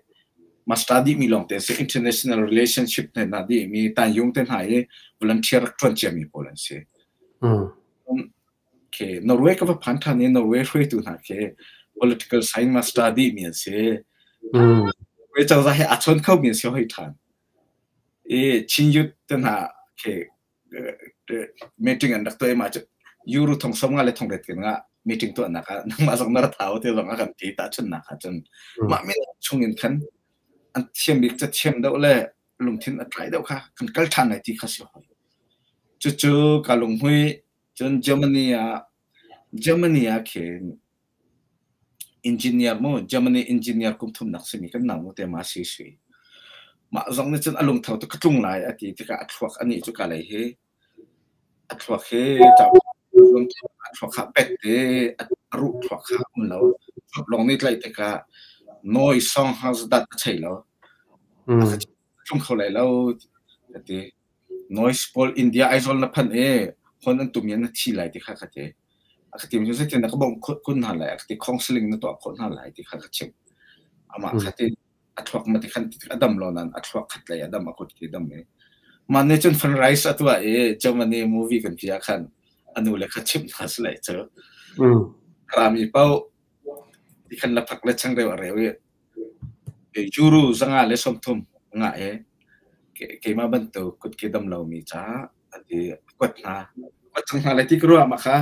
Master dihmi lawng te si international relationship te hna dihmi Tanyung te hna i volunteer rak ṭuan ciami pawl an si. Okay, Norway ka va phan ṭhan i Norway hruaitu hna khi political science master dihmi an si. Norway cozah he aa chawn khomi an si hoi ṭhan. I Chin youth te hna khi meeting an rak tuah i mah cu euro thong som nga le thong ret kan ngah meeting tuahnak ah nangmah zong na ra thau te zong a kan ti tahchunhnak ah cun mah mino chung in khan an thiam bik ca thiam deuh le lungthin a tlai deuh kha kan kal ṭhan lai ti kha si hoi. Cucu ka lunghmui. Cun Germany ah khin Engineer mu Germany engineer kum thumnak simi kan nau te ma si sui. Mah zong nih cun a lungtho tu ka tlung lai a ti tikah a thluak anih cu ka lei hi a thluak hi a thluak kha pet te a ruh thluak kha um lo. Thluak lawng nih tlaih tikah noi song hang dat a chei lo. A ka tlung kho lai lo a ti. Noise pawl India Aizawl na phanh i hon an tum i na thi lai ti kha ka ti. A ka ti mi cu zeitin dah ka bawmh kun hna lai? A ka ti counseling na tuah khawh hna lai ti kha ka chimh. Amah kha ti a thluak ma ti khan a dam lo nain a thluak khat lei a dam a kut ki dam i mah nih cun fundraise a tuah i Germany movie kan ti ah khan a nu le kha chimh hna si lai cu. Rami paoh ti khan la phak le changreu a reu i Euro 130 ngah i keimah bantuk kutke dam lomi caah a ti a kuat hna. Kuat cang hna lai ti ka ruah mah kha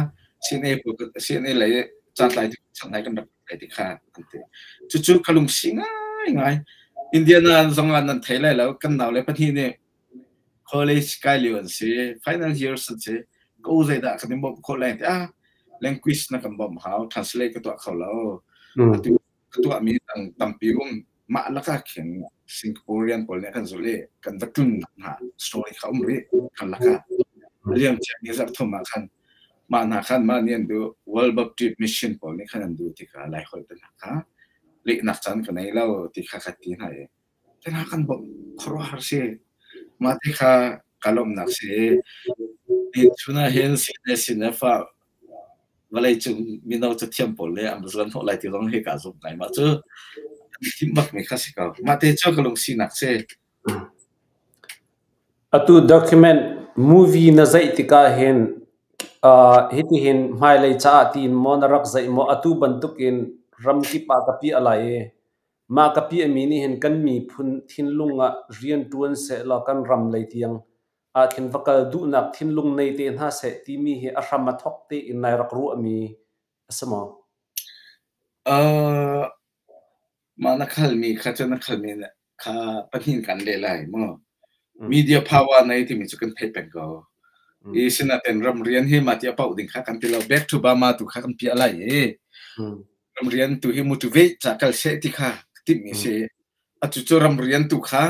CNA CNA lei catlai chanai kan rak lai ti kha an ti. Cucu ka lungsi ngaingai. Indiana zong ah nan thei lai lo. Kan nau le pahnih nih college kai lio an si. Final years an si. Ka u zeidah kan in bawmh khawh lai ti ah language na kan bawmh hau. Translate ka tuah kho lo. Atu ka tuahmi dang tampi um. Mah lakah khin Singaporean pawl nih kan zulh i kan va tlun hna story kha um rih kan lakah. Liam cia ni zarh thum ah khan mah hna khan mah nih an duh World Baptist Mission pawl nih khan an duh tikah Laiholh te hna kha lehnak caan ka nei lo ti kha ka ti hna i te hna kan bawmh khuaruahhar si. Mah te kha ka lawmhnak si. Ni chun ah hin CNA CNF ah vawleicung mino cathiam pawl le an va zuan hnawh lai ti zong hi kaa zumh ngai. Mah cu an timh bakmi kha si ko. Mah te cu ka lungsinak si. Atu document movie na zeih tikah hin hitihin hmailei caah tiin maw na rak zeih maw atu bantukin ramkip ah ka piah lai i mah ka piahmi nih hin kan miphun thinlung ah rian ṭuan sehlaw kan ram lei tiang ah khin va kal duhnak thinlung nei te hna seh timi hi a hram a thawk tein nai rak ruahmi a si maw? Mah na khalmi kha cu na khalmi kha pahnih kan leh lai mu. Media power nei timi cu kan theih peng ko. I sinaten ramrian hi mah ti a pauh ding kha kan ti lo. Back to Burma tu kha kan piah lai i ramrian tu hi motivate ca kal seh ti kha timhmi si. Atu cu ramrian tu kha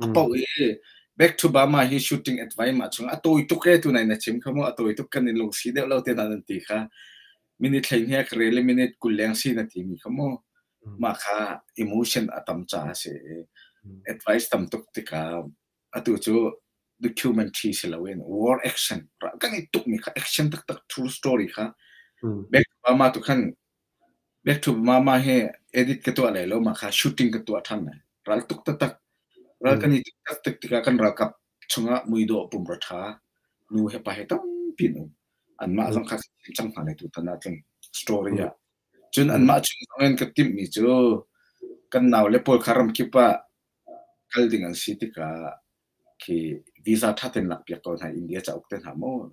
A paoh i Back to Burma hi shooting advice mah chung a tawi tuk e tunai na chim kha mu a tawi tuk kan in lungsi deuh lo te hna nan ti kha minute 12 ka rel i minute 20 leng si na ti mi kha mu mah kha emotion a tam caah a si i advice tam tuk tikah atu cu documentary si loin war action kan i tuk mi kha action taktak true story kha Back to Burma tu khan Back to Burma hi edit ka tuah lai lo mah kha shooting ka tuah ṭhan lai. Ral tuk taktak. Ral kan i tuk taktak tikah kan ralkap chungah muidawh pumra ṭha nu he pa he tampi an um. Anmah zong kha ka chim cang hna lai tutan ah cun story ah. Cun anmah chung zong in ka timhmi cu kan naule pawl kha ramkip ah kal ding an si tikah khi visa ṭha tein lakpiak ko hna India cauk te hna maw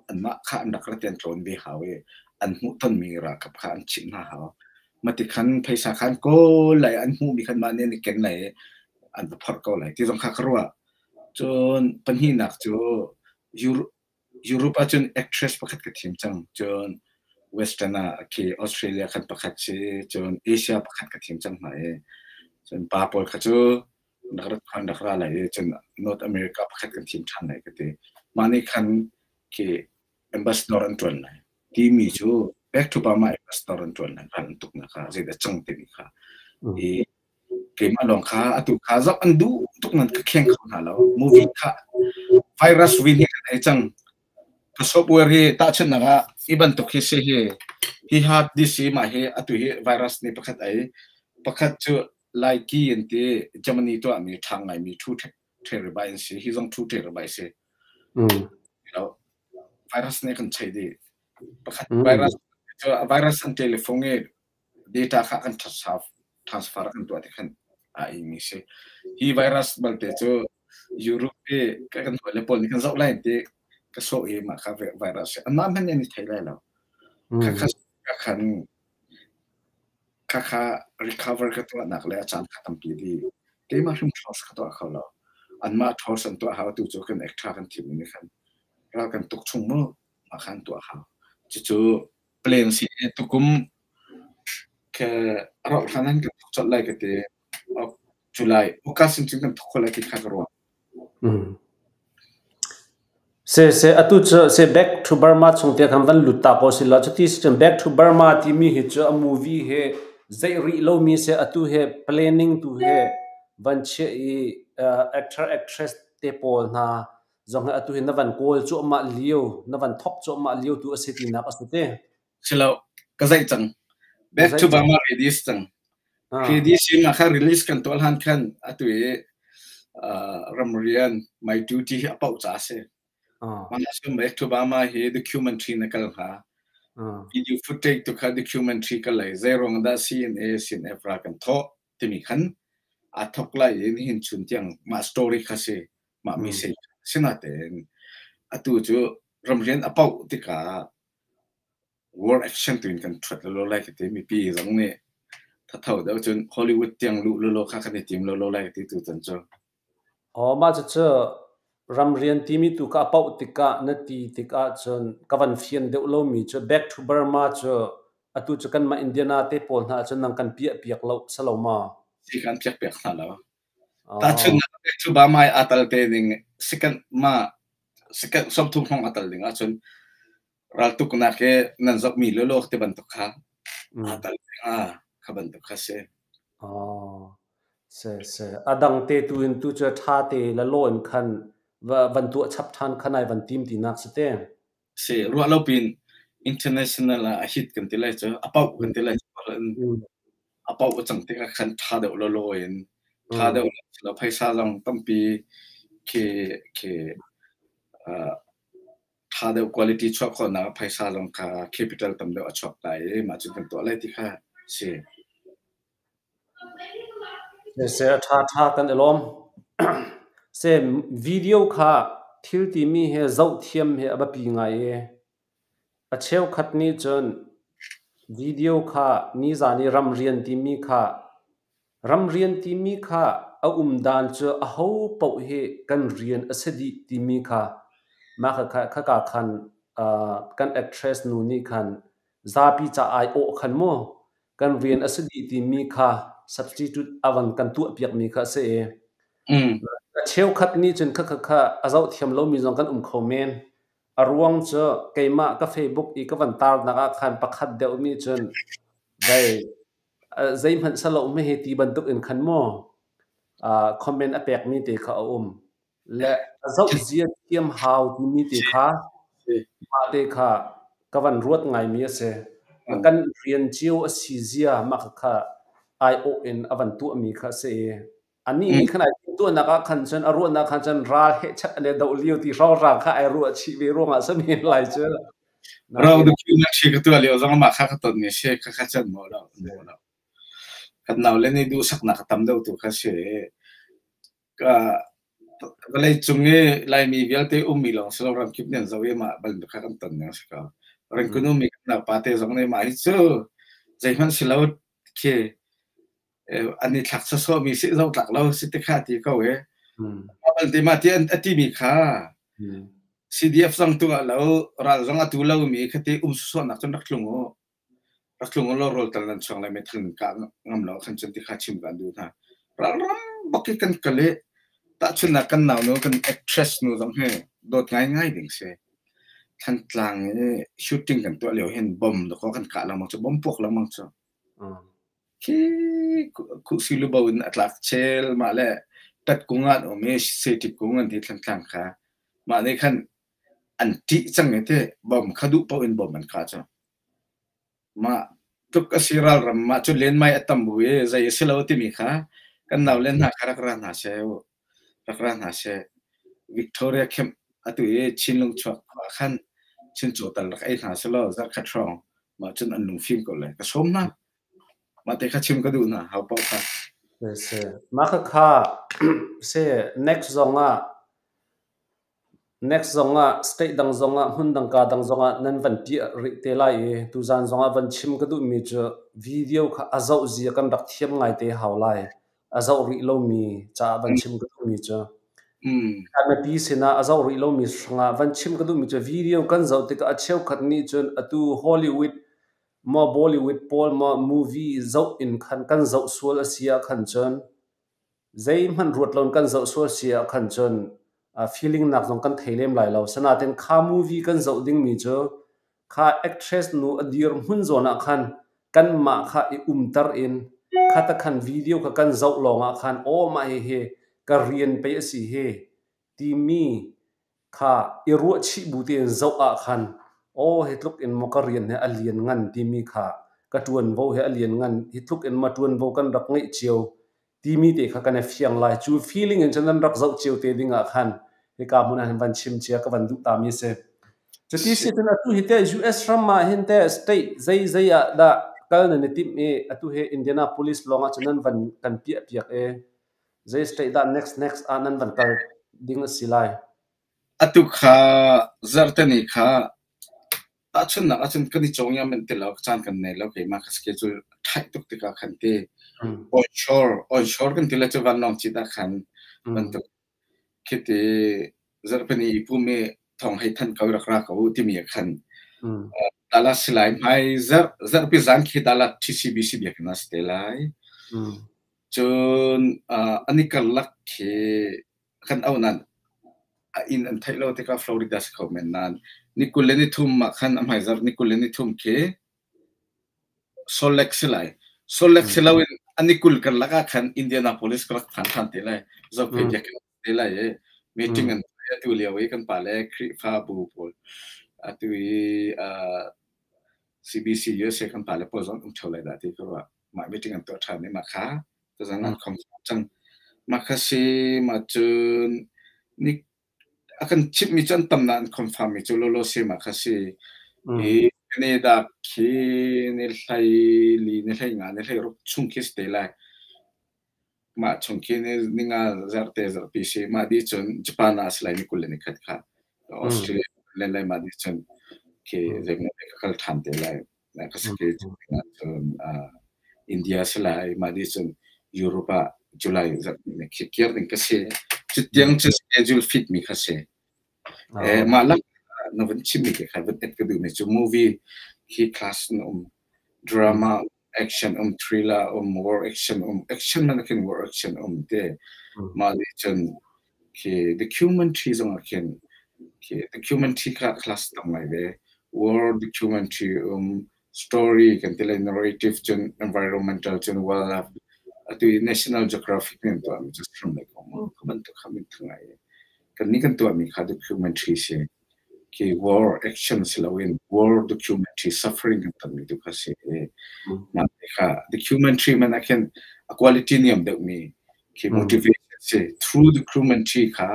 anmah kha an rak rat i an tlawn ve hau i an hmuhtonmi ralkap kha an chimh hna hau. Mati khan phaisa kha an kawl lai an hmuhmi khan mah nih an i ken lai i an va phorh ko lai ti zong kha ka ruah. Cun pahnihnak cu Europe ahcun actress pakhat ka thim cang. Cun Western ah khi Australia khan pakhat si, cun Asia pakhat ka thim cang hna i. Cun pa pawl kha cu rak rat khan rak ra lai i cun North America pakhat kan thim ṭhan lai ka ti. Mah nih khan khi ambassador an ṭuan lai timi cu back to Burma ambassador an ṭuan lai ral an tuknak kha zeidah cang timi kha. I keimah lawng kha atu kha zoh an duh tuk nan ka kheng kho hna lo. Movie kha virus win hi kan ei cang. Ka software hi tahchunhnak ah hi bantuk hi si hi hi hard disk hi mah hi atu hi virus nih pakhat ei pakhat cu Laiki an ti Germany tuahmi ṭha ngaimi 2 terabyte an si hi zong 2 terabyte si. Virus nih kan chei dih. Pakhat virus cu virus an telephone i data kha kan transfer kan tuah ti khan a imi si. Hi virus balte cu Europe i kan hawile pawl nih kan zoh lai ti ka sawh i mah kha virus si. Anmah hmanh nih an i thei lai lo. Khakha khan khakha recover ka tuahnak le a caan kha tampi di. Keimah hrim trust ka tuah kho lo. Anmah trust an tuah hau tu cu kan ek ṭha kan thim ni khan ral kan tuk chung mu mah khan tuah hau. Cucu plan si tukum ke rauh hlan an kan thok colh lai ka ti. July August in cun kan thok kho lai ti kha ka ruah. Se se atu cu se Back to Burma chung te khan van lut ta ko si la cuti si cun Back to Burma timi hi cu a movie he zeih rih lomi se atu he planning tu he van chiah i actor actress te pawl hna zong hi atu hi na van kawl cuahmah lio na van thok cuahmah lio tu a si tinak a si te. Silo ka zeih cang. Back to Burma release cang. Release in kha release kan tuah hlan khan atu i ramrian my duty hi a pauh ca si. Mah cun Back to Burma hi documentary na kal hnga. Video footage tu kha documentary ka lei zeiruang dah CNA CNF ra kan thawh timi khan aa thok lai i nihin chun tiang mah story kha si mah mi sei sinatein atu cu ramrian a pauh tikah war action tu in kan ṭhuat lolo lai ka ti mipi zong nih thatho deuh cun Hollywood tiang luh lolo kha kan i tim lolo lai ka ti tutan cu. Aw mah cucu ramrian timi tu ka a pauh tikah na ti tikah cun ka van fian deuh lomi cu Back to Burma cu atu cu kanmah Indiana te pawl hna cun nang kan piah piak lo salo ma? Si kan piak piak hna lo. Tahchunhnak Back to Burma i aa tal te ding second ma second 30 hrawng a tal ding ahcun raltuknak he nan zohmi lawlaw ti bantuk kha aa tal ding kha bantuk kha si. Se se a dang te tu in tu cu ṭha te la law in khan van tuah chap ṭhan khan ai van tim tinak si te. Si ruah lo pin international ah a hit kan ti lai cu a pauh kan ti lai cu a pauh a cang tikah khan ṭha deuh lawlaw in ṭha deuh lo phaisa zong tampi khi khi ṭha deuh quality chuah khawhnak phaisa zong kha capital tam deuh a chuak lai i mah cun kan tuah lai ti kha si. Se a ṭha ṭha kan i lawm. Se video kha thil timi he zoh thiam he a biapi ngai i a cheukhat nih cun video kha nizan i ramrian timi kha ramrian timi kha a um dan cu aho paoh hi kan rian a si dih timi kha mah kha khaka khan kan actress nu nih khan zapi ca aiawh khan mu kan rian a si dih timi kha substitute a van kan tuahpiakmi kha a si i a cheukhat nih cun kha kha kha a zoh thiam lomi zong kan um kho men. A ruang cu keimah ka Facebook i ka van tarnak ah khan pakhat deuh nih cun vei zeihmanh salo hme hi ti bantuk in khan mu comment a pekmi te kha a um. Le a zoh zia thiam hau timi te kha mah te kha ka van ruat ngaimi a si. Kan rian cio a si zia mah kha aiawh in a van tuahmi kha a si i anih nih khan ai tuahnak ah khan cun a ruahnak khan cun ral hehchat an i doh lio ti hrawnghrang kha ai ruah chih ve ruangah si men lai cu. Ro documentary ka tuah lio zong mah kha ka ton mi si kha kha chan maw lo lo. Kan nau le nih duhsaknak a tam deuh tu kha si. Vawleicung i Laimi vialte ummi lawng si lo ramkip nih an zoh i mah bantuk kha kan ton ning a si ko. Ringkun ummi kan naupa te zong nih mah hi cu zeihmanh si lo khi an i thlak sawsawhmi si zoh tlak lo si ti kha ti ko i mah balte mah ti a timi kha CDF zong tu ah lo ral zong a tu lomi kha ti um sawsawhnak cun rak tlung u. Rak tlung u law rawl tal nan chuang lai meithal nan kah ngam lo khan cun ti kha chim kan duh hna. Ralram bak i kan kal i tahchunhnak kan naunu kan actress nu zong hi dawt ngaingai ding si. Thantlang i shooting kan tuah lio hin bom dakaw kan kah lengmang cu, bom puak lengmang cu. Khi khuhsi lubo in a tlak chel mah le tat kung ah an um i seṭi kung an ti Thantlang kha. Mah nih khan an ṭih cang i ti bom kha duh paoh in bom an kah cu. Mah tluk a si ralram mah cu lenmai a tam bu i zei a si lo timi kha kan naule hna kha rak ra hna seh u. Rak ra hna seh. Victoria Camp atu i Chinlung chuak khua ah khan chuncaw tal rak ei hna selaw zarhkhat hrawng mah cun an lungfim ko lai. Ka sawm hna. Mah te kha chim ka duh hna hau paoh kha. Si. Mah khakha si next zong ah Next zongah state dang zongah hmun dang kaa dang zongah nan van piah rih te lai i tuzaan zongah van chim ka duhmi cu video kha a zoh zia kan rak thiam ngaite hau lai. A zoh rih lomi caah van chim ka duhmi cu. Mipi sinah a zoh rih lomi hrangah van chim ka duhmi cu video kan zoh tikah a cheukhat nih cun atu Hollywood maw Bollywood pawl maw movie zoh in khan kan zoh sual a si ah khan cun Zeihmanh ruat loin kan zoh sual si ahkhan cun feeling nak zong kan thei lem lai lo. Sinain kha movie kan zoh dingmi cu kha actress nu a dir hmun zawn ah khan kanmah kha i umter in kha ta khan video kha kan zoh lawng ah khan aw mah hihi ka rian pei a si hi timi kha i ruahchih bu tein zoh ah khan aw hi tluk in maw ka rian hi a lian ngan timi kha ka ṭuanvo hi a lian ngan hi tluk in maw ṭuanvo kan rak ngeih cio timi te kha kan i fiang lai. Cu feeling in cun nan rak zoh cio te ding ah khan hika hmun ah hin van chim cia ka van duh tami a si. Cuti si cun atu hi teh US ram ah hin teh state zei zei ah dah kal nan i timh i atu hi Indianapolis lawng ah cun nan van kan piah piak i Zei state dah next next ah nan van kal ding a si lai? Atu kha zarhteni kha tahchunhnak ahcun kan i cawngia manh ti lo, caan kan nei lo, keimah ka schedule tight tuk tikah khan ti onshore onshore kan ti le cu vanlawng cit ah khan bantuk khiti zarhpini i pum i thawng hei thanh ko rak ra ko timi ah khan Dallas si lai hmai zarh zarhpi zan khi Dallas TCBC biakinn ah si te lai. Cun an i karlak khi kan auh nain a inn an theih lo tikah Florida si kho men nain ni 23 ah khan a hmaizarh ni 23 khi Salt Lake si lai. Salt Lake si loin a ni 20 karlak ah khan Indianapolis ka rak phan ṭhan te lai. Zophei biakinn te lai i meeting an tuah atu lio i kan pale Khrihfabu pawl atu i CBC USA kan pale pawl zong um ṭheo lai dah ti ka ruah. Mah meeting an tuah ṭhan i mah kha tuzan an khom cang. Mah kha si mah cun ni a kan chimhmi cu an tam nain confirm mi cu lawlaw si mah kha si. I Canada khi ni hlei li ni hlei nga ni hlei ruk chung khi si te lai. Mah chung khi ni ninga zarhte zarhpi si. Mah dih cun Japan ah a si lai ni 21 kha. Australia le lai mah dih cun khi zeimaw ka kal ṭhan te lai. Ka si cun India si lai. Mah dih cun Europe ah July zarh khi kir ding ka si. Cutiang cu schedule fit mi kha si. Mah lak na vun chimmi te kha vun add ka duhmi cu movie khi class na um drama action um thriller um war action um action man khin war action um te mah nih cun khi documentary zong ah khin khi documentary kha class tam ngai ve war documentary um story kan ti lai narrative cun environmental cun wildlife atu i National Geographic nih an tuahmi cu film lei kong kha bantuk kha min thang ngai kan nih kan tuahmi kha documentary si khi war action si loin war documentary suffering kan tonmi tu kha si i mah te kha documentary man ah khin a quality niam deuhmi khi motivation si through documentary kha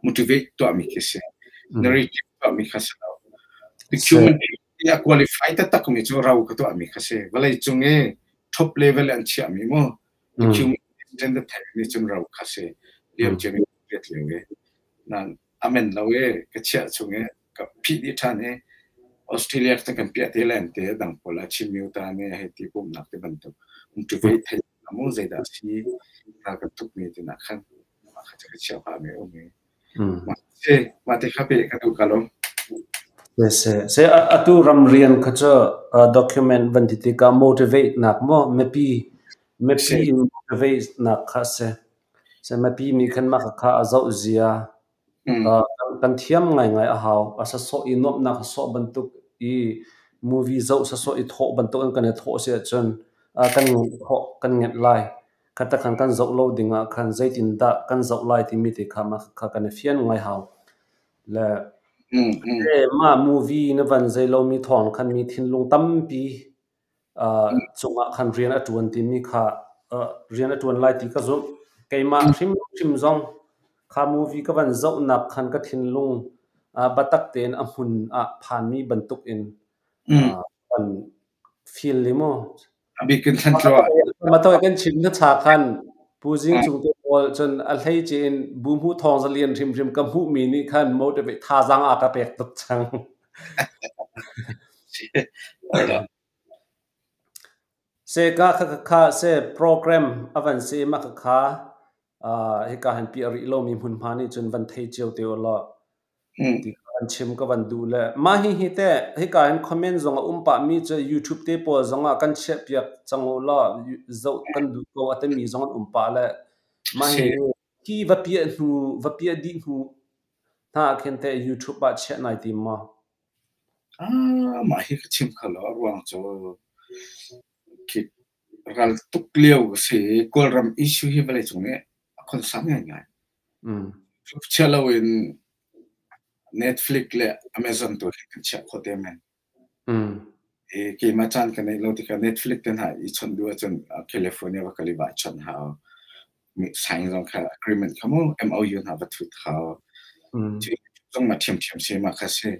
motivate tuahmi khi si narrative tuahmi kha si lo documentary a qualify taktak mi cu rau ka tuahmi kha si vawlei cung i top level an chiahmi mu documentary gender tech nih cun rau kha si liam ciami riat lio i nan amen lo i ka chiah chung i ka phih dih ṭhan i Australia cu kan piah te len te dang pawl ah Chin myo ta ne hei ti pumhnak te bantuk motivate thei mu zeidah si ral kan tuk mi ti nak khan mah kha ka chiah pah mi um i mah se mah te kha pe ka duh ka lom. Se se atu ramrian kha cu document van ti tikah motivate nak maw mipi. Mipi in motivate nak kha a si. Se mipi nih khan mah kha a zoh zia kan thiam ngaingai a hau. A sasawh i nuamhnak sasawh bantuk i movie zoh sasawh i thawh bantuk in kan i thawh si ahcun kan ngeih khawh, kan ngeih lai. Kha khan kan zoh lo ding ah khan zeitindah kan zoh lai timi te kha mah kha kan i fian ngai hau. Le mah movie na van zei lomi thawng khan mi thinlung tampi cungah khan rian a ṭuan timi kha rian a ṭuan lai ti ka zumh. Keimah hrimhrim zong kha movie ka van zohnak khan ka thinlung biatak tein a hmun ah phanmi bantuk in van feel li mu. A bik in thlan Matawi kan chim na cha khan Pu Zing Cung te pawl cun a hleice in bu hmu thawng zalian hrimhrim ka hmuhmi nih khan motivate thazaang a ka pek tuk cang. Se ka kha kha se program a van si ma kha kha hika han pi rih lomi hmunhma nih cun van thei cio te u law ti kan chim ka van duh le mah hi hi te hika hin comment zong a um pah mi cu YouTube te pawl zong ah kan chiah piak cang u law zoh kan duh ko a timi zong an um pah le mah hi hi va piah hnu va piah dih hnu hna ah khin te YouTube ah chiah nai tim maw? Ah, mah hi ka chim kho lo. A ruang cu khi ral tuk lio ka si. Kawlram issue hi vawleicung nih a concern ngaingai. Chia loin Netflix le Amazon tu hi kan chiah khawh te men. I keimah caan ka neih lo tikah Netflix te hna i chawnh duh ahcun California va kal i va chawnh hau. Sign zong kha agreement kha mu MOU hna va thut hau. Cu zong ma ṭhiamṭhiam si ma kha si.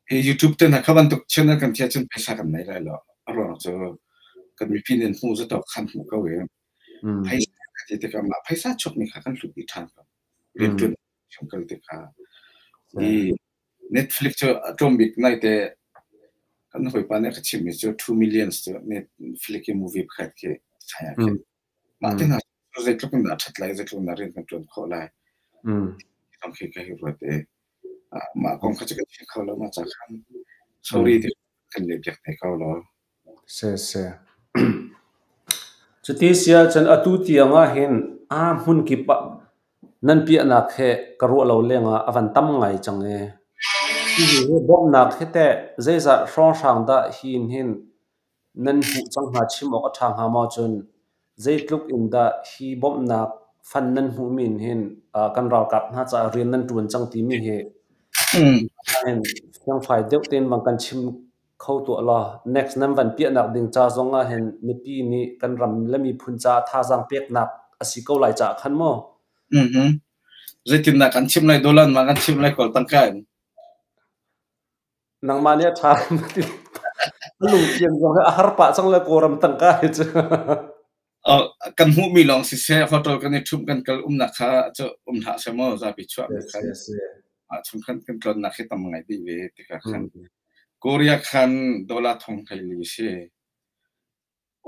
Hi YouTube te hna kha bantuk channel kan thiah cun phaisa kan nei lai lo. A ruang cu kan mipi nih an hmuh zatawk khan hmuh ko i phaisa ka ti tikah mah phaisa chuakmi kha kan hlut dih ṭhan ko. Rianṭuan chung kal tikah i Netflix cu a tlawm bik naite kan hawipa nih a ka chimhmi cu 2 millions cu Netflix i movie pakhat khi sai ah khin mah te hna zeitluk in dah a ṭhat lai, zeitluk in dah rian kan ṭuan khawh lai. Zong khi ka hi ruat i mah kong kha cu ka chim kho lo mah ca khan sorry ti kan leh piak te ko law. Si si. Cuti si ahcun atu tiang ah hin aa hmun kip ah nan piahnak he ka ruah lo lengah a van tam ngai cang ee. Hihi bawmhnak hi teh zeizah hrawnghrang dah hi in hin nan hmuh cang hnga chim awk a ṭha hnga maw cun zeitluk in dah hi bawmhnak fund nan hmuhmi in hin kan ralkap hna caah rian nan ṭuan cang timi hi hin fiangfai deuh tein bang kan chim kho tuah law next nan van piahnak ding ca zong ah hin mipi nih kan ram le miphun caah thazaang peknak a si ko lai caah khan maw? Zeitindah kan chim lai dollar ma kan chim lai kawl tangka in? Nangmah nih a ṭha a lungthiam zong hi a har pah cang le Kawlram tangka hi cu. Kan hmuhmi lawng siseh hotel kan i ṭhumh kan kal umnak kha cu um hlah seh maw zapi chuahmi khan chung khan kan tlonnak hi tam ngai dih ve tikah khan Korea khan dollar thong 14 si.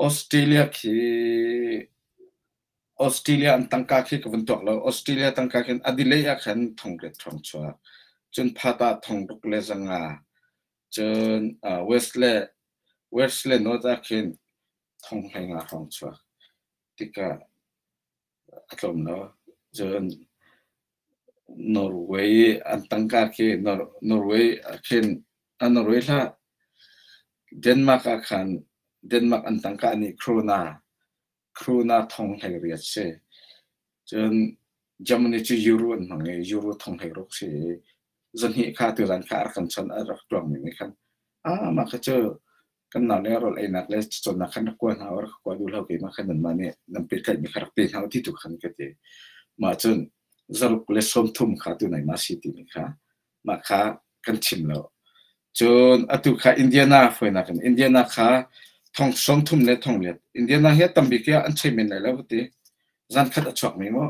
Australia khi Australia an tangka khi ka vun tuak lo. Australia tangka khin Adelaide ah khan thong riat ṭhawng chuak. Cun Perth ah thong ruk le zanga. Cun West le West le North ah khin thong 15 hrawng chuak. Tikah a tlawm lo. Cun Norway an tangka khi Norway ah khin Norway hlah Denmark ah khan Denmark an tangka nih krona krona thong 18 si. Cun Germany cu euro an hmang i euro thong 16 si i zahnih kha tuzan kha a rak kan chawnh a rak tuangmi nih khan ah mah kha cu kan nau nih rawl einak le cacawnnak khan rak kua hna u, rak kua duh hlah keimah khan nanmah nih nan pehtlaihmi kha rak pe hna u ti tu khan ka ti. Mah cun zaruk le 30 kha tu nai ma si timi kha mah kha kan chim lo. Cun atu kha Indiana fawinak in Indiana kha thong 30 le thong liat Indiana hi a tambik i an chei men lai lo ka ti. Zan khat a chuakmi mu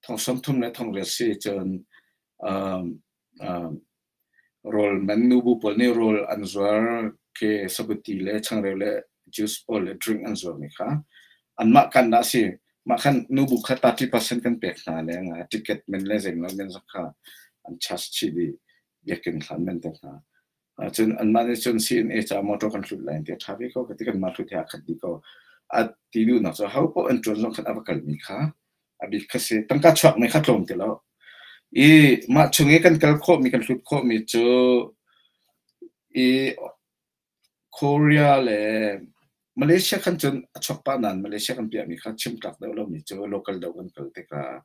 thong 30 le thong riat si cun um, um, Rawl man nubu pawl nih rawl an zuar khi sabuti le changreu le juice pawl le drink an zuarmi kha anmah kan dah a si. Mah khan nubu kha 30% kan pek hna leng ah ticket men le zeimawzat men zong kha an charge chih dih. Biakinn hlan men te hna. Cun anmah nih cun CNA caah motor kan hlut lai an ti. A ṭha ve ko ka ti. Kanmah hlut he aa khat dih ko. A ti duhnak cu ho paoh an ṭuan zong khan a va kalmi kha a bik kha si. Tangka chuakmi kha tlawm ti lo. I mah chung i kan kal khawhmi kan hlut khawhmi cu i Korea le Malaysia khan cun a chuak pah nain Malaysia kan piahmi kha chim tlak deuh lomi cu local deuh kan kal tikah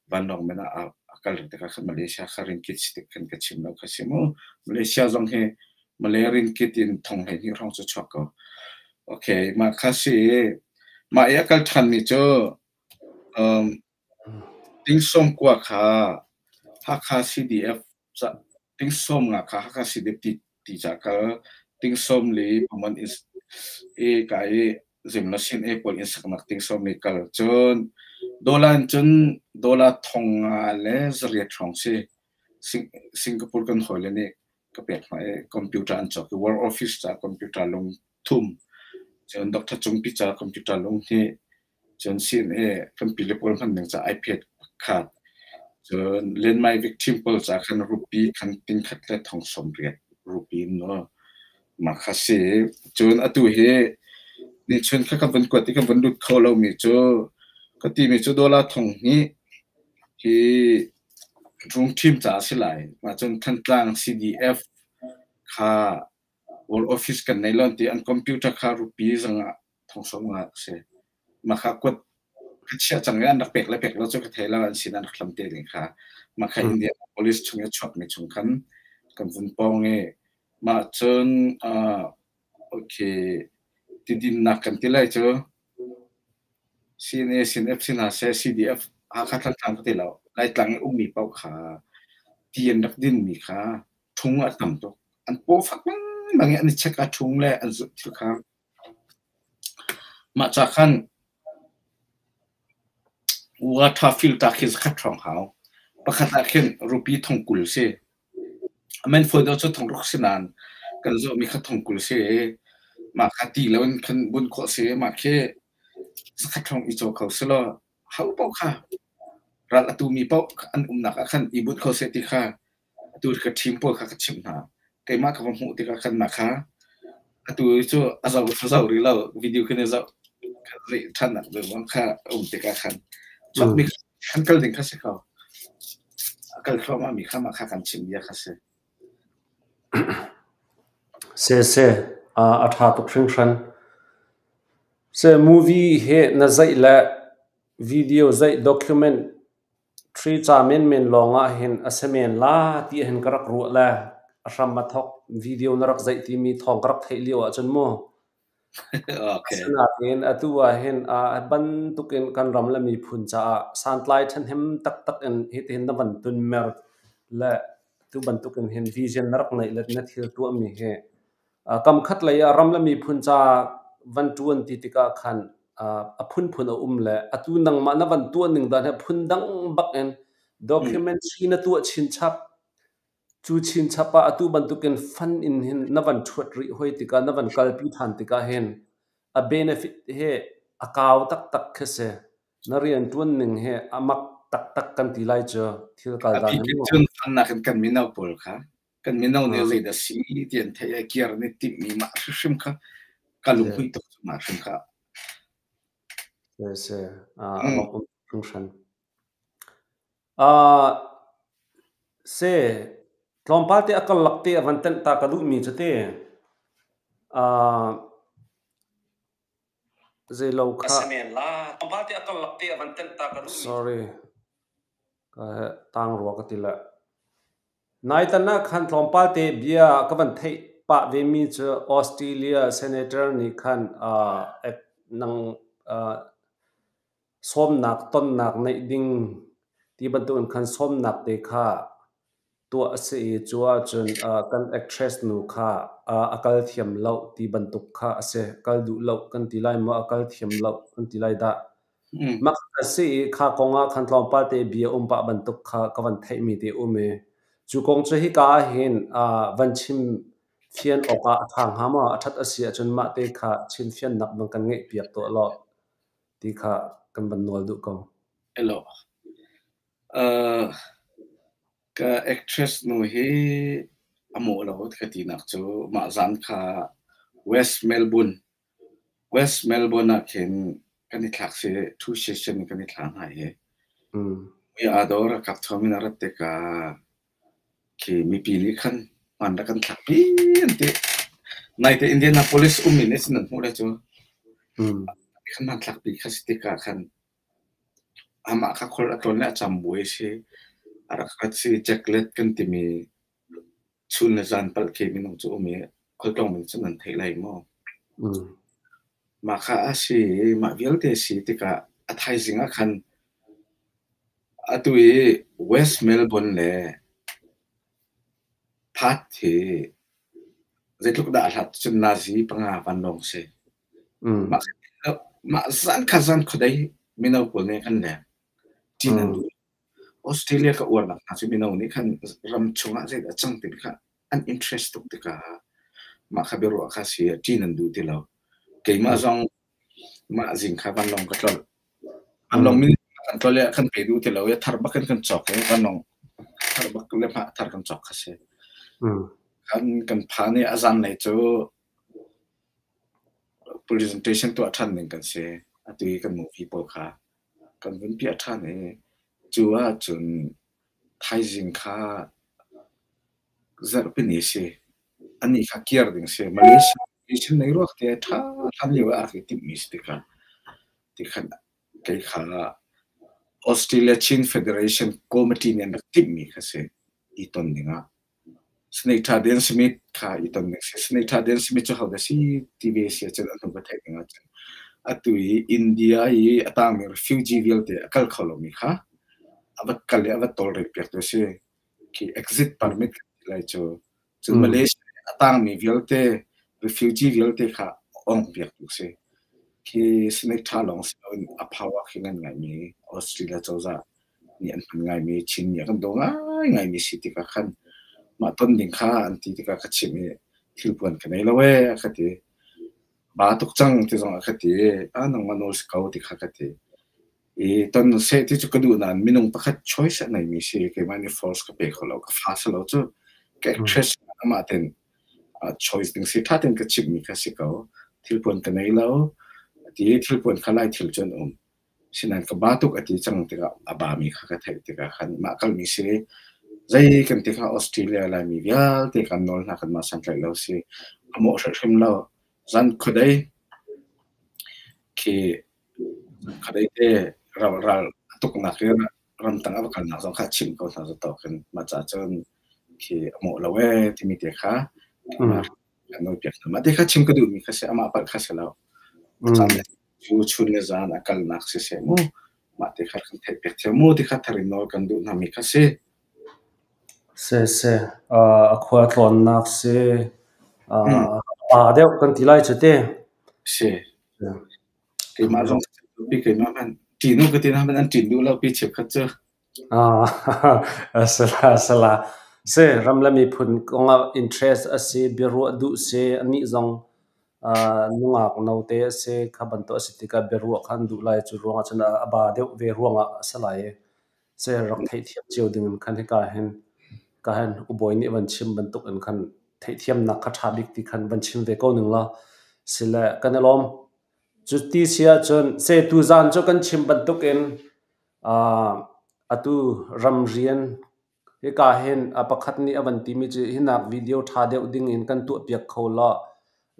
vanlawng men ah a kal tikah khan Malaysia kha ringkit si tik khan ka chim lo kha si mu. Malaysia zong hi Malay ringkit in thong 12 hrawng cu chuak ko. Okay, mah kha si i mah i a kal ṭhanmi cu um, ting sawm kua kha Hakha CDF Ting 50 kha Hakha CDF ti ca kal ting 40 Pamon i ka i Zimla CNA pawl inn saknak ting 40 kal. Cun dollar in cun dollar 5,800 hrawng si. Singapore kan hawile nih ka pek hna i computer an cawk i World Office ca computer lung thum. Cun Dr. Cungpi ca computer lung hnih. Cun CNA kan pile pawl hman ning ca iPad pakhat. Cun Lenmai victim pawl ca khan rupee khan ting khat le thong 80 rupee in no. Mah kha si. Cun atu hi nichun kha ka vun kuat i ka vun lut kho lomi cu ka timi cu dollar 2000 hi rung ṭhim ca a si lai. Mah cun Thantlang CDF kha World Office kan nei lo ti an computer kha rupee zangah thong 50 a si. Mah kha kuat ka chiah cang i an rak pek le pek lo cu ka thei lo an sin an rak hlam te ding kha. Mah kha Indianapolis chung i a chuakmi chung khan kan vun pawng i mah cun uh, okay tidinnak kan ti lai cu CNA, CNF si hna seh, CDF Hakha Thantlang ka ti lo. Laitlang i ummi paoh kha ti an rak dinmi kha ṭhung a tam tuk. An paw fak lengmang i an i check a ṭhung le an zulh thil kha. Mah ca khan water filter khi zakhat hrawng hau. Pakhat ah khin rupee 20,000 si. A man fawi deuh cu 6,000 si nain kan zawhmi kha 20,000 si i mah kha ti loin khan bunh khawh si. Mah khi zakhat hrawng i caw kho selaw ho paoh kha ral a tumi paoh an umnak ah khan i bunh kho seh ti kha Atu ka ṭhim pawl kha ka chimh hna. Keimah ka va hmuh tikah khan mah kha atu cu a zoh a zoh rih lo. Video khin i zoh kha rih ṭhannak ding kha a um tikah khan chuakmi khan kal ding kha si ko. A kal thluahmah mi kha mah kha kan chim bia kha si. Siseh, a ṭha tuk hringhran. Seh movie hi na zeih le video zeih document Ṭhrica menmen lawngah hin a si men la ti hin ka rak ruah le a hram a thawk video na rak zeih timi thawng ka rak theih lio ahcun mu. Asinain atu ah hin bantukin kan ram le miphun caah santlai ṭhahnem taktak in hitihin na van tunmer le tu bantukin hin vision na rak neih le na thil tuahmi hi Kamkhat lei ah ram le miphun ca van ṭuan ti tikah khan a phunphun a um le atu nangmah na van tuah ning dan hi phundang bak in documentary na tuah chinchap. Cu chinchap ah atu bantukin fund in hin na van ṭhuat rih hoi tikah na van kalpi ṭhan tikah hin a benefit hi a kau taktak khi si. Na rianṭuan ning hi a mak taktak kan ti lai cu thil kal A dan bik hi in mu. cun fund nakin kan mino pawl kha kan mino nih zeidah si ti an theih i kiar an i timhmi mah hrimhrim kha ka lunghmuih tuk cu mah hrim kha. Si, a lawmh um hringhran. Si, tlawmpal te a karlak te a van tenh ta ka duhmi cu te, zeilo kha, sorry, ka tang rua ka ti le. Naitan ah khan tlawmpal te bia ka van theih pah vemi cu Australia Senator nih khan nang sawmnak tonnak neih ding ti bantukin khan sawmnak te kha tuah a si i cu ahcun kan actress nu kha a kal thiam lo ti bantuk kha a si. Kal duh lo kan ti lai maw, a kal thiam lo kan ti lai dah. Mah a si i kha kong ah khan tlawmpal te bia um pah bantuk kha ka van theihmi te um i cu kong cu hika ah hin van chim fian awkah a ṭha hnga maw? A ṭhat a si ahcun mah te kha chim fiannak van kan ngeihpiak tuah law ti kha kan van nawl duh ko. Hello. Ka actress nu hi a mawh lo ka tinak cu mah zan kha West Melbourne. West Melbourne ah khin kan i thlak si two session in kan i thla hna i mi aa dawr a kap thawm in a rat tikah khi mipi nih khan hman rak kan thlak pi an ti. Naite Indianapolis um in sin an hmuh le cu khan hman thlak pi kha si tikah khan amah kha khol a tlawn le a cambuai si a rak rat si Jacklet kan timi chun le zan palh khi minung cu um i khualtlawng min cu nan theih lai maw? Mah kha a si i mah vialte si tikah a thaizing ah khan atu i West Melbourne le Perth hi zeitluk dah a hlat cun nazi panga vanlawng si. Mah mah zan kha zan khuadei mino pawl nih kan leng. Ṭin an duh. Australia ka uarnak hna cu mino nih khan ram chungah zeidah a cang timi kha an interest tuk tikah mah kha biaruah kha si ṭin an duh ti lo. Keimah zong mah zing kha vanlawng ka tlolh. Vanlawng min kan tlolh i kan pe duh ti lo i thar bak in kan cawk i vanlawng thar bak le hmah thar kan cawk kha si. Kan kan phan i a zanlei cu presentation tuah ṭhan ding kan si. Atu i kan movie pawl kha kan vun piah ṭhan i cu ahcun thaizing kha zarhpini si. Anih kha kir ding si. Malaysia Malaysia nei ruak te ṭha hlan lio ah a rak i timhmi si tikah tikhan kei kha Australia Chin Federation Committee nih an rak timhmi kha si i ton dingah. Senator Dan Smith kha i ton ding si. Senator Dan Smith cu hodah si ti ve si ahcun a hnu ka theih ding ahcun atu i India i a tangmi refugee vialte a kal kho lomi kha a va kal i a va tawlrel piaktu a si. Khi exit permit kan ti lai cu. Cun Malaysia a tangmi vialte refugee vialte kha ong piaktu si. Khi Senator lawng si loin a power khi ngan ngaimi Australia cozah nih an hman ngaimi Chinmi a kan daw ngaingaimi si tikah khan mah ton ding kha an ti tikah ka chimh i thilpuan ka nei lo ee a ka ti. Ba tuk cang ti zong a ka ti. A nangmah nawl si ko ti kha ka ti. I ton seh ti cu ka duh nain minung pakhat choice a neimi si keimah nih force ka pe kho lo. Ka fa si lo cu. Ka actress amah ten choice ding si ṭha tein ka chimhmi kha si ko. Thilpuan ka nei lo. Ti thilpuan kha lai thil cu an um. Sinain ka ba tuk a ti cang tikah a bami kha ka theih tikah khan mah kalmi si zei kan ti kha Australia Laimi vialte kan nawl hna kanmah santlaih lo si a mawh hrimhrim lo. Zan khuadei khi khuadei te ral ral a tuknak i ramtang a va kalnak zong kha chim ko hna zatawk in mah ca cun khi a mawh lo ee timi te kha kan nawlpiak hna. Mah te kha chim ka duhmi kha si amah palh kha si lo. Caan le cu chun le zan a kalnak siseh mu mah te kha kan theih piak theo mu ti kha thar in nawl kan duh hna mi kha si. Si si a khua tlawnnak si a deuh kan ti lai cu te. Si. Keimah zong pi keimah hmanh ṭin u ka ti na hmanh an ṭin duh lo pi cheukhat cu. A si la a si la. Si ram le miphun kongah interest a si, biaruah duh si, anih zong nungak note a si, kha bantuk a si tikah biaruah kha an duh lai. Cu ruangah cun a ba deuh ve ruangah a si lai i si rak theihthiam cio ding in khan hika hin ka hin ubawi nih van chim bantuk in khan theihthiamnak kha ṭha bik ti khan van chim ve ko ning law sile kan i lawm. Cuti si ahcun se tuzaan cu kan chim bantuk in atu ramrian hika hin a pakhat nih a van timi cu hinak video ṭha deuh ding in kan tuahpiak kho law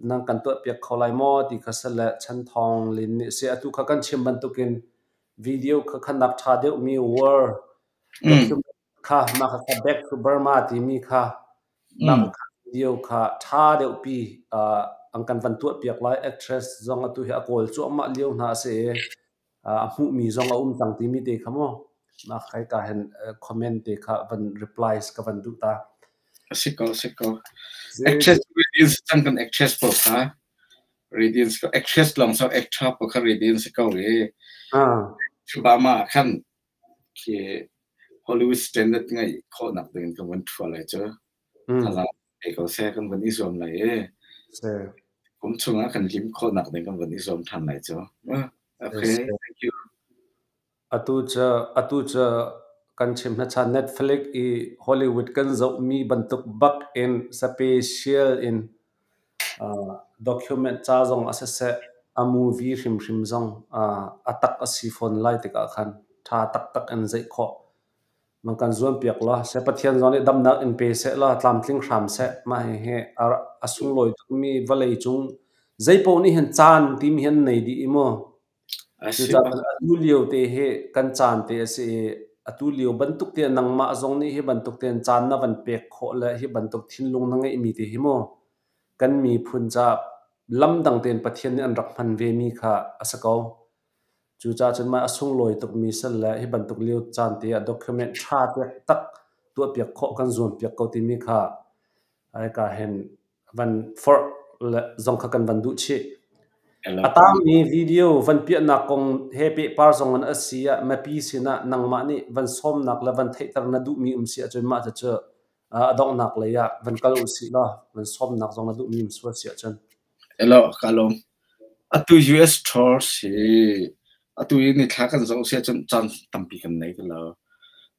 nan kan tuahpiak kho lai maw ti kha si le Chan Thawng Lin nih si. Atu kha kan chim bantukin video kha khanak ṭha deuhmi war document kha mah kha Back to Burma timi kha mah kha video kha ṭha deuhpi an kan van tuahpiak lai. Actress zong atu hi a kawl cuahmah lio hna a si i a hmuhmi zong a um cang timi te kha mu mah kai ka hin comment te kha van replies ka van duh ta. A si ko, si ko. Actress radiance cang kan actress pawl kha radiance ko actress lawng so actor pawl kha radiance ko i Obama khan khi Hollywood standard ngai khawhnak ding kan van thua lai cu. Thazaang pe ko seh kan van i zuam lai i kum chungah kan lim khawhnak ding kan van i zuam ṭhan lai cu. Okay, thank you. Atu cu kan chim hmasa Netflix i Hollywood kan zohmi bantuk bak in special in document ca zong a siseh. A movie hrimhrim zong a tak a si fawn lai tikah khan ṭha taktak in zeih khawh man kan zuampiak law seh Pathian zong nih damnak in pe seh law tlamtling hram seh. Mah hihi a sunglawi tukmi vawlei cung zeipaoh nih hin caan timi hi an nei dih i mu. Cucaah atu lio te hi kan caan te a si i atu lio bantuk te nangmah zong nih hi bantuk tein caan na van pek khawh le hi bantuk thinlung na ngeihmi te hi mu kan miphun caah lamdang tein Pathian nih an rak hman vemi kha a si ko. Cucaah cun mah a sunglawi tukmi sal le hi bantuk lio caan te ah document ṭha tak tuahpiak khawh kan zuampiak ko timi kha hika hin van forh le zong kha kan van duh chih. A tangmi video van piahnak kong he pehpar zong in a si ah mipi sinah nangmah nih van sawmnak le van theihter na duhmi um si ahcun mah cucu a donghnak lei ah van kal usih law van sawmnak zong na duhmi um sual si ahcun. Elo, ka lawm. Atu US tours hi atu i nithla kan zoh si ahcun caan tampi kan nei ti lo.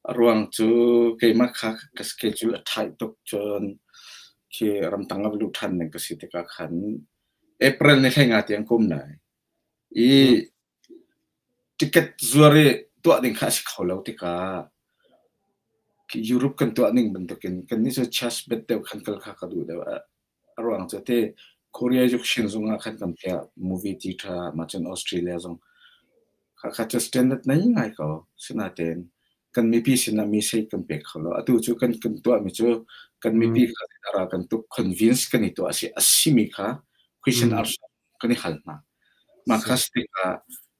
A ruang cu keimah kha ka schedule a tight tuk cun khi ramtang ah va luh ṭhan ding ka si tikah khan April ni 15 tiang ka um lai. I ticket zuar i tuah ding kha a si kho lo tikah khi Europe kan tuah ning bantukin kannih cu chess bet deuh khan kal kha ka duh deuh. A ruang cu ti Korea Yukshin zung ah khan kan piah movie theater mah cun Australia zong khakha cu standard nei ngai ko. Sinain kan mipi sinah message kan pek kho lo. Atu cu kan kan tuahmi cu kan mipi kha a kan tuk convince kan i tuah a si a simi kha question answer kan i hal hna. Mah kha si tikah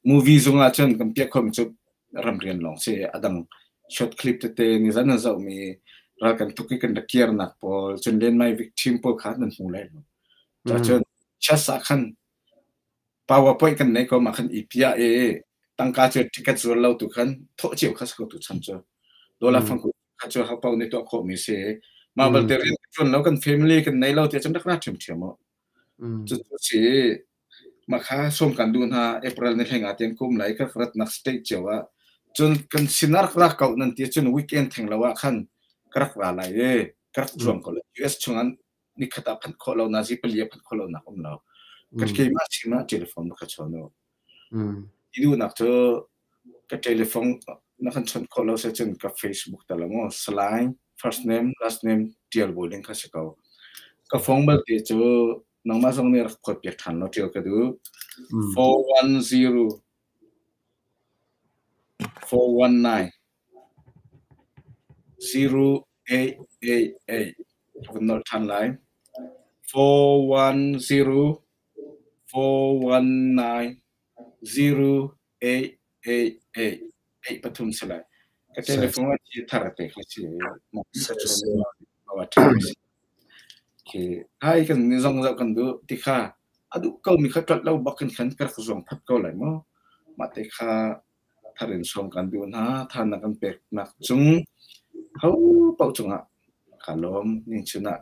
movie zung ah cun kan piah khomi cu ramrian lawng si. A dang short clip tete nizan an zohmi ral kan tuk i kan rak kirnak pawl cun lenmai victim pawl kha nan hmu lai lo. Cun chess ah khan PowerPoint kan nei ko mah khan i piah i tangka cu ticket zuar lo tu khan thawh cio kha si ko tu chan cu. Dollar fangku kha cu ho paoh nih tuah khawhmi si. Mah balte rian ṭuan lo kan family kan nei lo tiah cun rak ra ṭhiamṭhiam u. Cucu si mah kha sawm kan duh hna April ni 15 tiang kum lai ka ratnak state cio ah cun kan sinah rak ra ko nan ti cun weekend theng lo ah khan ka rak ra lai i ka rak zuang ko lai. US chungah nikhat ah phanh khawh lo nazi pali ah phanh khawh lo nak um lo. Ka keimah sinah telephone ka chawn u. Ti duhnak cu ka telephone na kan chawnh khawh lo se cun ka Facebook ta lo mu Salai first name last name tial bu ding kha si ko. Ka phone balte cu nangmah zong nih rak phawt piak ṭhan law ṭial ka duh. 410 419 0888 ka vun nolh ṭhan lai. 410 419 08 8 8 8 pathum si lai. Ka telephone ah thi thar te kha si. Khi hai kan ni zong zoh kan duh ti kha a duh ko mi kha ṭolh lo bak in khan ka rak zuang phat ko lai mu. Mah te kha thar in sawm kan duh hna than na kan pek nak cung ho paoh cungah ka lawm ning chun ah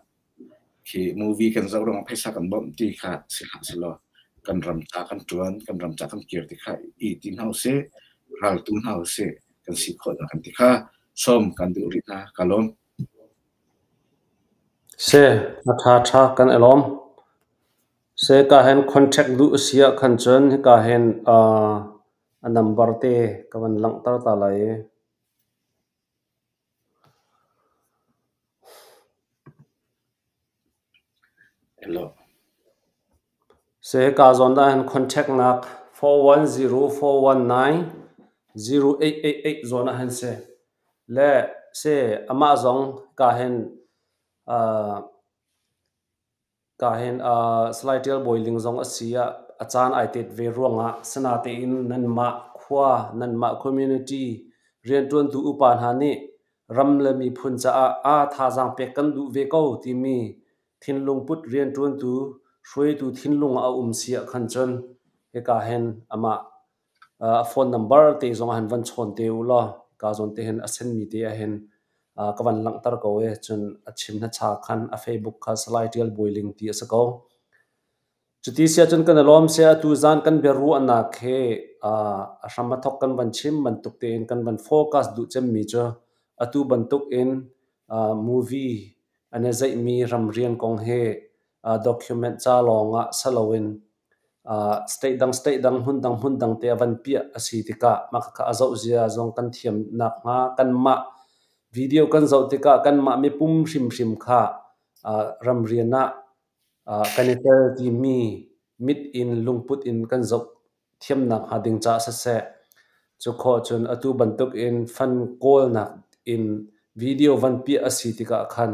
Khi movie kan zoh ruangah phaisa kan bawmh ti kha si hlah sehlaw kan ram ca kan ṭuan, kan ram ca kan kir ti kha i ti hna usih, ral tu hna usih, kan si khawhnak kan ti kha sawm kan duh rih hna. Ka lawm. Se, a ṭha ṭha kan i lawm. Se ka hen contact duh a si ah khan cun hika hin a number te ka van langhter ta lai i. Hika zawn ah hin contact nak 410-419-0888 zawn ah hin si. Le si amah zong ka hin Ka hin Salai Ṭial Bawi Ling zong a si ah a caan ai tet ve ruangah sinatein nanmah khua, nanmah community rianṭuantu upa hna nih ram le miphun caah aa thazaang pek kan duh ve ko timi thinlung put rianṭuantu hruaitu thinlung a um si ah khan cun hika hin amah A phone number te zong ah hin van chawn te u law ka zawn te hin a senmi te ah hin ka van langhter ko i cun a chim hnacha khan a Facebook kha Salai Ṭial Bawi Ling ti a si ko. Cuti si ahcun kan i lawm sia atu zan kan biaruahnak hi a hram a thawk kan van chim bantuk tein kan van focus duh cemmi cu atu bantuk in movie an i zeihmi ramrian kong hi document ca lawng ah si loin State dang state dang hmun dang hmun dang te a van piah a si tikah mah khakha a zoh zia zong kan thiam nakhnga kanmah video kan zoh tikah kanmah mipum hrimhrim kha ramrian ah kan i tel timi mit in lungput in kan zoh thiam nakhnga ding caah siseh, cu khawh cun atu bantuk in fund kawlnak in video van piah a si tikah khan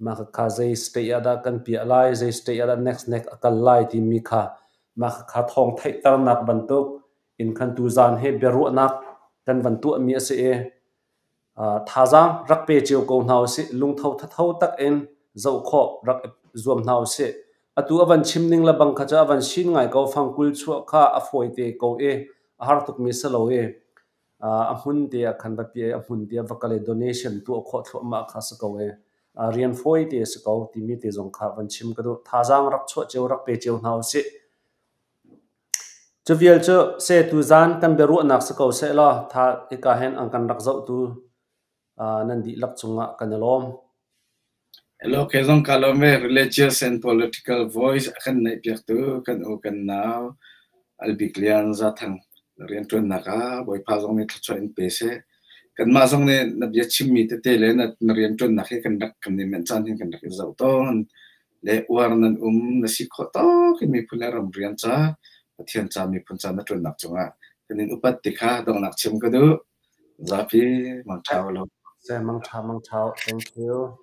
mah khakha zei state ah dah kan piah lai, zei state ah dah next next a kal lai timi kha mah khakha thawng theihternak bantuk in khan tuzaan hi biaruahnak kan van tuahmi a si i thazaang rak pe cio ko hna usih. Lungtho thatho tak in zoh khawh rak i zuam hna usih. Atu a van chim ning le bang kha cu a van sin ngai ko. Fangkul chuah kha a fawi te ko i a har tukmi si lo i a hmun te ah khan va piah i a hmun te ah va kal i donation tuah khawh thluahmah kha si ko i rian fawi te a si ko timi te zong kha van chim ka duh. Thazaang rak chuah cio rak pe cio hna usih. Cu vial cu seh tuzaan kan biaruahnak si ko sehlaw tha hika hin an kan rak zohtu nan dihlak cungah kan i lawm. Hello, kei zong kaa lawm ve. Religious and political voice a kan neihpiaktu kan u kan nau Albik Lian Zathang rianṭuannak ah Bawipa zong nih thluachuah in pe seh. Kanmah zong nih na bia chimmi tete le na, na rianṭuannak hi kan rak kan i manh caan hin kan rak i zoh tawn. Le uar nan um na si khawh tawk in miphun le ram rian ca Pathian ca miphun ca na ṭuannak cungah kan in upat ti kha donghnak chim ka duh. Zapi mangṭha u law. Mangṭha mangṭha. Thank you.